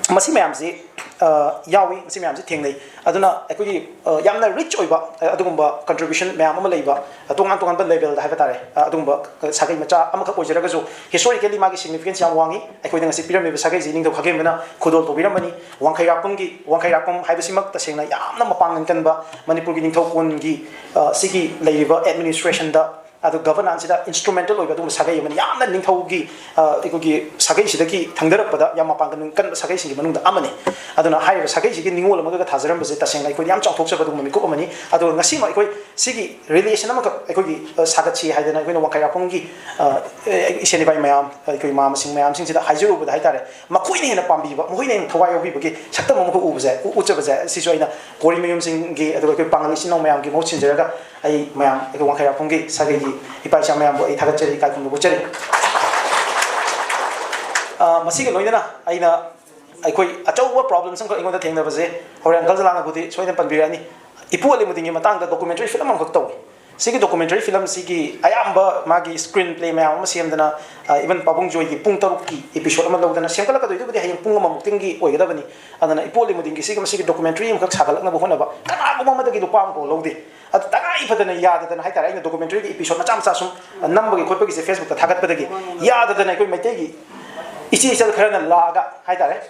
ꯃꯁꯤ ꯃꯌꯥꯝꯁꯤ, ꯑ, ꯌꯥꯎꯏ, ꯃꯁꯤ ꯃꯌꯥꯝꯁꯤ ꯊꯦꯡꯅꯩ꯫ ꯑꯗꯨꯅ ꯑꯩꯈꯣꯏꯒꯤ, ꯑ, ꯌꯥꯝꯅ ꯔꯤꯆ ꯑꯣꯏꯕ, ꯑ, ꯑꯗꯨꯒꯨꯝꯕ ꯀꯟꯇ꯭ꯔꯤꯕ꯭ꯌꯨꯁꯟ ꯃꯌꯥꯝ ꯑꯃ ꯂꯩꯕ, ꯑ, ꯇꯣꯉꯥꯟ ꯇꯣꯉꯥꯟꯕ ꯂꯦꯚꯦꯜꯗ ꯍꯥꯏꯕ ꯇꯥꯔꯦ, ꯑ, ꯑꯗꯨꯒꯨꯝꯕ, ꯑ, ꯁꯥꯒꯩ ꯃꯆꯥ ꯑꯃꯈꯛ ꯑꯣꯏꯖꯔꯒꯁꯨ, ꯍꯤꯁꯇꯣꯔꯤꯀꯦꯜꯂꯤ ꯃꯥꯒꯤ ꯁꯤꯒꯅꯤꯐꯤꯀꯦꯟꯁ ꯌꯥꯝ ꯋꯥꯡꯉꯤ꯫ ꯑꯩꯈꯣꯏꯗ ꯉꯁꯤ ꯄꯤꯔꯝꯃꯤꯕ ꯁꯥꯒꯩꯁꯤ ꯅꯤꯡꯊꯧ ꯈꯥꯒꯦꯝꯕꯅ ꯈꯨꯗꯣꯜ ꯇꯧꯕꯤꯔꯝꯕꯅꯤ꯫ ꯋꯥꯡꯈꯩꯔꯥꯛꯄꯝꯒꯤ, ꯋꯥꯡꯈꯩꯔꯥꯛꯄꯝ ꯍꯥꯏꯕꯁꯤꯃꯛ ꯇꯁꯦꯡꯅ ꯌꯥꯝꯅ ꯃꯄꯥꯡꯒꯜ ꯀꯟꯕ, ꯃꯅꯤꯄꯨꯔꯒꯤ ꯅꯤꯡꯊꯧ ꯀꯣꯟꯒꯤ, ꯑ, ꯁꯤꯒꯤ ꯂꯩꯔꯤꯕ ꯑꯦꯗꯃꯤꯅꯤꯁꯇ꯭ꯔꯦꯁꯟꯗ, ꯑꯗꯨ ꯒꯚꯔꯅꯥꯟꯁꯁꯤꯗ ꯏꯟꯁꯇ꯭ꯔꯨꯃꯦꯟꯇꯦꯜ ꯑꯣꯏꯕ ꯑꯗꯨꯒꯨꯝꯕ ꯁꯥꯒꯩ ꯑꯃꯅꯤ꯫ ꯌꯥꯝꯅ ꯅꯤꯡꯊꯧꯒꯤ, ꯑ, ꯑꯩꯈꯣꯏꯒꯤ ꯁꯥꯒꯩꯁꯤꯗꯒꯤ ꯊꯪꯗꯔꯛꯄꯗ ꯌꯥꯝ ꯃꯄꯥꯡꯒꯜ ꯀꯟꯕ ꯁꯥꯒꯩꯁꯤꯡꯒꯤ ꯃꯅꯨꯡꯗ ꯑꯃꯅꯤ꯫ ꯑꯗꯨꯅ ꯍꯥꯏꯔꯤꯕ ꯁꯥꯒꯩꯁꯤꯒꯤ ꯅꯤꯡꯉꯣꯜ ꯑꯃꯒ ꯊꯥꯖꯔꯝꯕꯁꯦ ꯇꯁꯦꯡꯅ ꯑꯩꯈꯣꯏꯗ ꯌꯥꯝ ꯆꯥꯎꯊꯣꯛꯆꯕ ꯑꯗꯨꯒꯨꯝꯕ ꯃꯤꯀꯨꯞ ꯑꯃꯅꯤ꯫ ꯑꯗꯨꯒ ꯉꯁꯤꯃꯛ ꯑꯩꯈꯣꯏ ꯁꯤꯒꯤ ꯔꯤꯂꯦꯁꯟ ꯑꯃꯈꯛ ꯑꯩꯈꯣꯏꯒꯤ, ꯑ, ꯁꯥꯒꯠꯁꯤ ꯍꯥꯏꯗꯅ ꯑꯩꯈꯣꯏꯅ ꯋꯥꯡꯈꯩꯔꯥꯛꯄꯝꯒꯤ, ꯑ, ꯑꯦ, ꯏꯁꯦꯟ ꯏꯕꯥꯏ ꯃꯌꯥꯝ, ꯑꯩꯈꯣꯏ ꯏꯃꯥ ꯃꯁꯤꯡ ꯃꯌꯥꯝꯁꯤꯡꯁꯤꯗ ꯍꯥꯏꯖꯔꯨꯕꯗ ꯍꯥꯏꯇꯥꯔꯦ, ꯃꯈꯣꯏꯅ ꯍꯦꯟꯅ ꯄꯥꯝꯕꯤꯕ, ꯃꯈꯣꯏꯅ ꯍꯦꯟꯅ ꯊꯋꯥꯏ ꯌꯥꯎꯕꯤꯕꯒꯤ ꯁꯛꯇꯝ ꯑꯃꯈꯛ ꯎꯕꯁꯦ, ꯎ-, ꯎꯠꯆꯕꯁꯦ, ꯁꯤꯁꯨ ꯑꯩꯅ ꯀꯣꯔꯤ ꯃꯌꯨꯝꯁꯤꯡꯒꯤ, ꯑꯗꯨꯒ ꯑꯩꯈꯣꯏ ꯄꯥꯡꯒꯜ ꯏꯆꯤꯟ ꯏꯅꯥꯎ ꯃꯌꯥꯝꯒꯤ ꯃꯍꯨꯠ ꯁꯤꯟꯖꯔꯒ ꯑꯩ ꯃꯌꯥꯝ, ꯑꯩꯈꯣꯏ ꯋꯥꯡꯈꯩꯔꯥꯛꯄꯝꯒꯤ ꯁꯥꯒꯩꯒꯤ ꯏꯄꯥ ꯏꯆꯥ ꯃꯌꯥꯝꯕꯨ ꯑꯩ ꯊꯥꯒꯠꯆꯔꯤ, ꯏꯀꯥꯏ ꯈꯨꯝꯅꯕ ꯎꯠꯆꯔꯤ꯫ ꯑ, ꯃꯁꯤꯒ ꯂꯣꯏꯅꯅ ꯑꯩꯅ, ꯑꯩꯈꯣꯏ ꯑꯆꯧꯕ ꯄ꯭ꯔꯣꯕ꯭ꯂꯦꯝꯁ ꯑꯃꯈꯛ ꯑꯩꯉꯣꯟꯗ ꯊꯦꯡꯅꯕꯁꯦ, ꯍꯣꯔꯦꯟ ꯑꯪꯀꯜ ꯖꯂꯥꯅꯕꯨꯗꯤ ꯁꯣꯏꯗꯅ ꯄꯟꯕꯤꯔꯛꯑꯅꯤ꯫ ꯏꯄꯨ ꯑꯂꯤꯃꯨꯗꯤꯟꯒꯤ ꯃꯇꯥꯡꯗ ꯗꯣꯀꯨꯃꯦꯟꯇꯔꯤ ꯐꯤꯂꯝ ꯑꯃꯈꯛ ꯇꯧꯏ꯫ ꯁꯤꯒꯤ ꯗꯣꯀꯨꯃꯦꯟꯇꯔꯤ ꯐꯤꯂꯝꯁꯤꯒꯤ ꯑꯌꯥꯝꯕ ꯃꯥꯒꯤ ꯁ꯭ꯀ꯭ꯔꯤꯟ ꯄ꯭ꯂꯦ ꯃꯌꯥꯝ ꯑꯃ ꯁꯦꯝꯗꯅ, ꯑ, ꯏꯚꯟ ꯄꯥꯕꯨꯡ ꯖꯣꯏꯒꯤ ꯄꯨꯡ ꯇꯔꯨꯛꯀꯤ ꯏꯄꯤꯁꯣꯗ ꯑꯃ ꯂꯧꯗꯅ ꯁꯦꯝꯒꯠꯂꯛꯀꯗꯣꯏꯗꯨꯕꯨꯗꯤ ꯍꯌꯦꯡ ꯄꯨꯡ ꯑꯃꯃꯨꯛꯇꯪꯒꯤ ꯑꯣꯏꯒꯗꯕꯅꯤ꯫ ꯑꯗꯨꯅ ꯏꯄꯨ ꯑꯂꯤꯃꯨꯗꯤꯟꯒꯤ ꯁꯤꯒꯤ, ꯃꯁꯤꯒꯤ ꯗꯣꯀꯨꯃꯦꯟꯇꯔꯤ ꯑꯃꯈꯛ ꯁꯥꯒꯠꯂꯛꯅꯕ ꯍꯣꯠꯅꯕ ꯀꯅꯥꯒꯨꯝꯕ ꯑꯃꯗꯒꯤ ꯂꯨꯄꯥ ꯑꯃꯐꯥꯎ ꯂꯧꯗꯦ꯫ ꯑꯗꯨ ꯇꯉꯥꯏ ꯐꯗꯅ ꯌꯥꯗꯗꯅ ꯍꯥꯏꯇꯥꯔꯦ, ꯑꯩꯅ ꯗꯣꯀꯨꯃꯦꯟꯇꯔꯤꯒꯤ ꯏꯄꯤꯁꯣꯗ ꯃꯆꯥ ꯃꯆꯥ ꯁꯨꯝ ꯅꯝꯕꯒꯤ ꯈꯣꯠꯄꯒꯤꯁꯦ ꯐꯦꯁꯕꯨꯛꯇ ꯊꯥꯒꯠꯄꯗꯒꯤ ꯌꯥꯗꯗꯅ ꯑꯩꯈꯣꯏ ꯃꯩꯇꯩꯒꯤ ꯏꯆꯦ ꯏꯆꯜ ꯈꯔꯅ ꯂꯥꯛꯑꯒ ꯍꯥꯏꯇꯥꯔꯦ,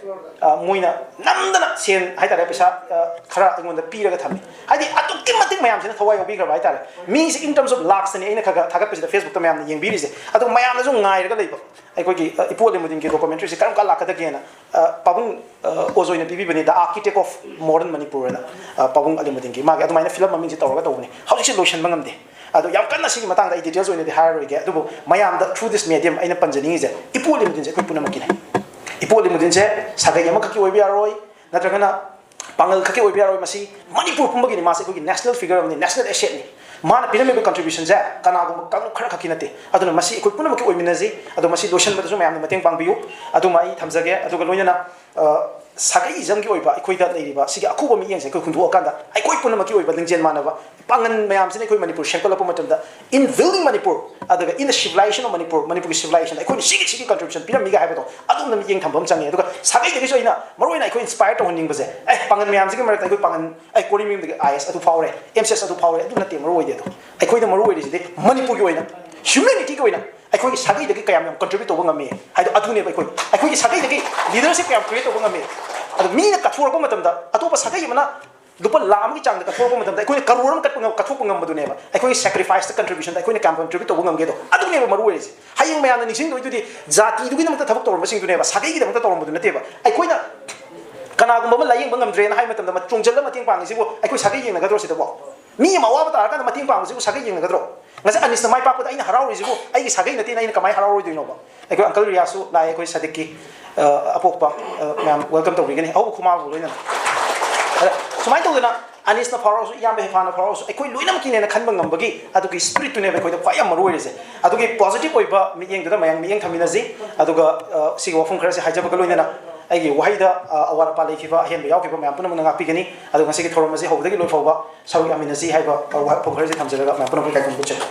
ꯑ, ꯃꯣꯏꯅ ꯅꯝꯗꯅ ꯁꯦꯟ ꯍꯥꯏꯇꯥꯔꯦ, ꯄꯩꯁꯥ, ꯑ, ꯈꯔ ꯑꯩꯉꯣꯟꯗ ꯄꯤꯔꯒ ꯊꯝꯃꯤ꯫ ꯍꯥꯏꯗꯤ ꯑꯗꯨꯛꯀꯤ ꯃꯇꯤꯛ ꯃꯌꯥꯝꯁꯤꯅ ꯊꯋꯥꯏ ꯌꯥꯎꯕꯤꯈ꯭ꯔꯕ ꯍꯥꯏꯇꯥꯔꯦ꯫ ꯃꯤꯁꯦ in terms of ꯂꯥꯛꯁꯇꯅꯤ ꯑꯩꯅ ꯈꯔ ꯈꯔ ꯊꯥꯒꯠꯄꯁꯤꯗ ꯐꯦꯁꯕꯨꯛꯇ ꯃꯌꯥꯝꯅ ꯌꯦꯡꯕꯤꯔꯤꯁꯦ꯫ ꯑꯗꯣ ꯃꯌꯥꯝꯅꯁꯨ ꯉꯥꯏꯔꯒ ꯂꯩꯕ꯫ ꯑꯩꯈꯣꯏꯒꯤ, ꯑ, ꯏꯄꯨ ꯑꯂꯤꯃꯨꯗꯤꯟꯒꯤ ꯗꯣꯀꯨꯃꯦꯟꯇꯔꯤꯁꯦ ꯀꯔꯝ ꯀꯥꯟ ꯂꯥꯛꯀꯗꯒꯦꯅ, ꯑ, ꯄꯥꯕꯨꯡ, ꯑ, ꯑꯣꯖꯣꯏꯅ ꯄꯤꯕꯤꯕꯅꯤ, The Architect of Modern Manipur ꯍꯥꯏꯅ, ꯑ, ꯄꯥꯕꯨꯡ ꯑꯂꯤꯃꯨꯗꯤꯟꯒꯤ꯫ ꯃꯥꯒꯤ ꯑꯗꯨꯃꯥꯏꯅ ꯐꯤꯂꯝ ꯃꯃꯤꯡꯁꯦ ꯇꯧꯔꯒ ꯇꯧꯕꯅꯤ꯫ ꯍꯧꯖꯤꯛꯁꯦ ꯂꯣꯏꯁꯤꯟꯕ ꯉꯝꯗꯦ꯫ ꯑꯗꯣ ꯌꯥꯝ ꯀꯟꯅ ꯁꯤꯒꯤ ꯃꯇꯥꯡꯗ ꯑꯩ ꯗꯤꯇꯦꯜꯁ ꯑꯣꯏꯅꯗꯤ ꯍꯥꯏꯔꯔꯣꯏꯒꯦ꯫ ꯑꯗꯨꯕꯨ ꯃꯌꯥꯝꯗ through this medium ꯑꯩꯅ ꯄꯟꯖꯅꯤꯡꯉꯤꯁꯦ, ꯏꯄꯨ ꯑꯂꯤꯃꯨꯗꯤꯟꯁꯦ ꯑꯩꯈꯣꯏ ꯄꯨꯝꯅꯃꯛꯀꯤꯅꯤ꯫ ꯏꯄꯨ ꯑꯂꯤꯃꯨꯗꯤꯟꯁꯦ ꯁꯥꯒꯩ ꯑꯃꯈꯛꯀꯤ ꯑꯣꯏꯕ ꯌꯥꯔꯣꯏ, ꯅꯠꯇ꯭ꯔꯒꯅ ꯄꯥꯉꯜ ꯈꯛꯀꯤ ꯑꯣꯏꯕ ꯌꯥꯔꯣꯏ, ꯃꯁꯤ ꯃꯅꯤꯄꯨꯔ ꯄꯨꯝꯕꯒꯤꯅꯤ꯫ ꯃꯥꯁꯦ ꯑꯩꯈꯣꯏꯒꯤ ꯅꯦꯁꯅꯦꯜ ꯐꯤꯒꯔ ꯑꯃꯅꯤ, ꯅꯦꯁꯅꯦꯜ ꯑꯦꯁꯦꯠꯅꯤ꯫ ꯃꯥꯅ ꯄꯤꯔꯝꯃꯤꯕ ꯀꯟꯇ꯭ꯔꯤꯕ꯭ꯌꯨꯁꯟꯁꯦ ꯀꯅꯥꯒꯨꯝꯕ ꯀꯥꯡꯂꯨꯞ ꯈꯔ ꯈꯛꯀꯤ ꯅꯠꯇꯦ꯫ ꯑꯗꯨꯅ ꯃꯁꯤ ꯑꯩꯈꯣꯏ ꯄꯨꯝꯅꯃꯛꯀꯤ ꯑꯣꯏꯃꯤꯟꯅꯁꯤ꯫ ꯑꯗꯣ ꯃꯁꯤ ꯂꯣꯏꯁꯤꯟꯕꯗꯁꯨ ꯃꯌꯥꯝꯅ ꯃꯇꯦꯡ ꯄꯥꯡꯕꯤꯌꯨ꯫ ꯑꯗꯨꯃ ꯑꯩ ꯊꯝꯖꯒꯦ꯫ ꯑꯗꯨꯒ ꯂꯣꯏꯅꯅ, ꯑ, ꯁꯥꯒꯩ ꯏꯖꯝꯒꯤ ꯑꯣꯏꯕ ꯑꯩꯈꯣꯏꯗ ꯂꯩꯔꯤꯕ ꯁꯤꯒꯤ ꯑꯀꯨꯞꯄ ꯃꯤꯠꯌꯦꯡꯁꯦ ꯑꯩꯈꯣꯏ ꯍꯨꯟꯗꯣꯛꯑꯀꯥꯟꯗ ꯑꯩꯈꯣꯏ ꯄꯨꯝꯅꯃꯛꯀꯤ ꯑꯣꯏꯕ ꯂꯤꯡꯖꯦꯜ ꯃꯥꯟꯅꯕ ꯄꯥꯡꯒꯜ ꯃꯌꯥꯝꯁꯤꯅ ꯑꯩꯈꯣꯏ ꯃꯅꯤꯄꯨꯔ ꯁꯦꯝꯒꯠꯂꯛꯄ ꯃꯇꯝꯗ, in building Manipur, ꯑꯗꯨꯒ in the civilization of Manipur, ꯃꯅꯤꯄꯨꯔꯒꯤ ꯁꯤꯚꯤꯂꯥꯏꯖꯦꯁꯟꯗ ꯑꯩꯈꯣꯏꯅ ꯁꯤꯒꯤ, ꯁꯤꯒꯤ ꯀꯟꯇ꯭ꯔꯤꯕ꯭ꯌꯨꯁꯟ ꯄꯤꯔꯝꯃꯤꯒ ꯍꯥꯏꯕꯗꯣ ꯑꯗꯣꯝꯗ ꯃꯤꯠꯌꯦꯡ ꯊꯝꯕ ꯑꯃ ꯆꯪꯉꯦ꯫ ꯑꯗꯨꯒ ꯁꯥꯒꯩꯗꯒꯤꯁꯨ ꯑꯩꯅ ꯃꯔꯨꯑꯣꯏꯅ ꯑꯩꯈꯣꯏ ꯏꯟꯁꯄꯥꯌꯔ ꯇꯧꯍꯟꯅꯤꯡꯕꯁꯦ, ꯑꯦ, ꯄꯥꯡꯒꯜ ꯃꯌꯥꯝꯁꯤꯒꯤ ꯃꯔꯛꯇ ꯑꯩꯈꯣꯏ ꯄꯥꯡꯒꯜ, ꯑꯩ ꯀꯣꯔꯤ ꯃꯌꯨꯝꯗꯒꯤ ꯑꯥꯏ ꯑꯦꯁ ꯑꯗꯨ ꯐꯥꯎꯔꯦ, ꯑꯦꯝ ꯁꯤ ꯑꯦꯁ ꯑꯗꯨ ꯐꯥꯎꯔꯦ, ꯑꯗꯨ ꯅꯠꯇꯦ ꯃꯔꯨ ꯑꯣꯏꯗꯦ꯫ ꯑꯗꯣ ꯑꯩꯈꯣꯏꯗ ꯃꯔꯨ ꯑꯣꯏꯔꯤꯁꯤꯗꯤ ꯃꯅꯤꯄꯨꯔꯒꯤ ꯑꯣꯏꯅ, ꯍ꯭ꯌꯨꯃꯦꯅꯤꯇꯤꯒꯤ ꯑꯣꯏꯅ ꯑꯩꯈꯣꯏꯒꯤ ꯁꯥꯒꯩꯗꯒꯤ ꯀꯌꯥꯝ ꯌꯥꯝ ꯀꯟꯇ꯭ꯔꯤꯕ꯭ꯌꯨꯠ ꯇꯧꯕ ꯉꯝꯃꯤ ꯍꯥꯏꯗꯣ ꯑꯗꯨꯅꯦꯕ꯫ ꯑꯩꯈꯣꯏ, ꯑꯩꯈꯣꯏꯒꯤ ꯁꯥꯒꯩꯗꯒꯤ ꯂꯤꯗꯔꯁꯤꯞ ꯀꯌꯥꯝ ꯀ꯭ꯔꯤꯌꯦꯠ ꯇꯧꯕ ꯉꯝꯃꯤ꯫ ꯑꯗꯣ ꯃꯤꯅ ꯀꯠꯊꯣꯔꯛꯄ ꯃꯇꯝꯗ, ꯑꯇꯣꯞꯄ ꯁꯥꯒꯩ ꯑꯃꯅ ꯂꯨꯄꯥ ꯂꯥꯈ ꯑꯃꯒꯤ ꯆꯥꯡꯗ ꯀꯠꯊꯣꯔꯛꯄ ꯃꯇꯝꯗ ꯑꯩꯈꯣꯏꯅ ꯀꯔꯣꯔ ꯑꯃ ꯀꯠꯄ ꯉꯝ-, ꯀꯠꯊꯣꯛꯄ ꯉꯝꯕꯗꯨꯅꯦꯕ ꯑꯩꯈꯣꯏꯒꯤ ꯁꯦꯀ꯭ꯔꯤꯐꯥꯏꯁꯇ, ꯀꯟꯇ꯭ꯔꯤꯕ꯭ꯌꯨꯁꯟꯗ ꯑꯩꯈꯣꯏꯅ ꯀꯌꯥꯝ ꯀꯟꯇ꯭ꯔꯤꯕ꯭ꯌꯨꯠ ꯇꯧꯕ ꯉꯝꯒꯦꯗꯣ꯫ ꯑꯗꯨꯅꯦꯕ ꯃꯔꯨ ꯑꯣꯏꯔꯤꯁꯦ꯫ ꯍꯌꯦꯡ ꯃꯌꯥꯝꯅ ꯅꯤꯡꯁꯤꯡꯗꯣꯏꯗꯨꯗꯤ ꯖꯥꯇꯤꯗꯨꯒꯤꯗꯃꯛꯇ ꯊꯕꯛ ꯇꯧꯔꯝꯕꯁꯤꯡꯗꯨꯅꯦꯕ, ꯁꯥꯒꯩꯒꯤꯗꯃꯛꯇ ꯇꯧꯔꯝꯕꯗꯨ ꯅꯠꯇꯦꯕ꯫ ꯑꯩꯈꯣꯏꯅ ꯀꯅꯥꯒꯨꯝꯕ ꯑꯃ ꯂꯥꯏꯌꯦꯡꯕ ꯉꯝꯗ꯭ꯔꯦꯅ ꯍꯥꯏꯕ ꯃꯇꯝꯗ ꯃ-, ꯆꯣꯡꯁꯤꯜꯂ ꯃꯇꯦꯡ ꯄꯥꯡꯉꯤꯁꯤꯕꯨ ꯑꯩꯈꯣꯏ ꯁꯥꯒꯩ ꯌꯦꯡꯅꯒꯗ꯭ꯔꯣ ꯁꯤꯗꯕꯣ? ꯃꯤ ꯑꯃ ꯑꯋꯥꯕ ꯇꯥꯔꯀꯥꯟꯗ ꯃꯇꯦꯡ ꯄꯥꯡꯕꯁꯤꯕꯨ ꯁꯥꯒꯩ ꯌꯦꯡꯅꯒꯗ꯭ꯔꯣ? ꯉꯁꯤ ꯑꯅꯤꯁꯅ ꯃꯥꯏ ꯄꯥꯛꯄꯗ ꯑꯩꯅ ꯍꯔꯥꯎꯔꯤꯁꯤꯕꯨ ꯑꯩꯒꯤ ꯁꯥꯒꯩ ꯅꯠꯇꯦꯅ ꯑꯩꯅ ꯀꯃꯥꯏꯅ ꯍꯔꯥꯎꯔꯣꯏꯗꯣꯏꯅꯣꯕ? ꯑꯩꯈꯣꯏ ꯑꯪꯀꯜ ꯔꯤꯌꯥꯁꯁꯨ ꯂꯥꯛꯑꯦ, ꯑꯩꯈꯣꯏ ꯁꯥꯗꯤꯛꯀꯤ, ꯑ, ꯑꯄꯣꯛꯄ, ꯑ, ꯃꯌꯥꯝ ꯋꯦꯜꯀꯝ ꯇꯧꯕꯤꯒꯅꯤ, ꯑꯍꯧꯕ ꯈꯨꯃꯥꯡꯕꯨ ꯂꯣꯏꯅꯅ꯫ ꯑꯗ ꯁꯨꯃꯥꯏꯅ ꯇꯧꯗꯅ ꯑꯅꯤꯁꯅ ꯐꯥꯎꯔꯛꯑꯁꯨ, ꯏꯌꯥꯝꯕ ꯍꯦꯐꯥꯅ ꯐꯥꯎꯔꯛꯑꯁꯨ, ꯑꯩꯈꯣꯏ ꯂꯣꯏꯅꯃꯛꯀꯤꯅꯦꯅ ꯈꯟꯕ ꯉꯝꯕꯒꯤ ꯑꯗꯨꯒꯤ ꯁ꯭ꯄꯤꯔꯤꯠꯇꯨꯅꯦꯕ ꯑꯩꯈꯣꯏꯗ ꯈ꯭ꯋꯥꯏ ꯌꯥꯝ ꯃꯔꯨ ꯑꯣꯏꯔꯤꯁꯦ꯫ ꯑꯗꯨꯒꯤ ꯄꯣꯖꯤꯇꯤꯚ ꯑꯣꯏꯕ ꯃꯤꯠꯌꯦꯡꯗꯨꯗ ꯃꯌꯥꯝ ꯃꯤꯠꯌꯦꯡ ꯊꯝꯃꯤꯟꯅꯁꯤ꯫ ꯑꯗꯨꯒ, ꯑ, ꯁꯤꯒꯤ ꯋꯥꯐꯝ ꯈꯔꯁꯦ ꯍꯥꯏꯖꯕꯒ ꯂꯣꯏꯅꯅ ꯑꯩꯒꯤ ꯋꯥꯍꯩꯗ, ꯑ, ꯑꯋꯥꯠ ꯑꯄꯥ ꯂꯩꯈꯤꯕ, ꯑꯍꯦꯟꯕ ꯌꯥꯎꯈꯤꯕ ꯃꯌꯥꯝ ꯄꯨꯝꯅꯃꯛꯅ ꯉꯥꯛꯄꯤꯒꯅꯤ꯫ ꯑꯗꯨꯒ ꯉꯁꯤꯒꯤ ꯊꯧꯔꯝ ꯑꯁꯤ ꯍꯧꯕꯗꯒꯤ ꯂꯣꯏ ꯐꯥꯎꯕ ꯁꯔꯨꯛ ꯌꯥꯃꯤꯟꯅꯁꯤ ꯍꯥꯏꯕ, ꯑ, ꯋꯥꯐꯝ ꯈꯔꯁꯦ ꯊꯝꯖꯔꯒ ꯃꯌꯥꯝ ꯄꯨꯝꯅꯃꯛꯄꯨ ꯏꯀꯥꯏ ꯈꯨꯝꯅꯕ ꯎꯠꯆꯔꯤ꯫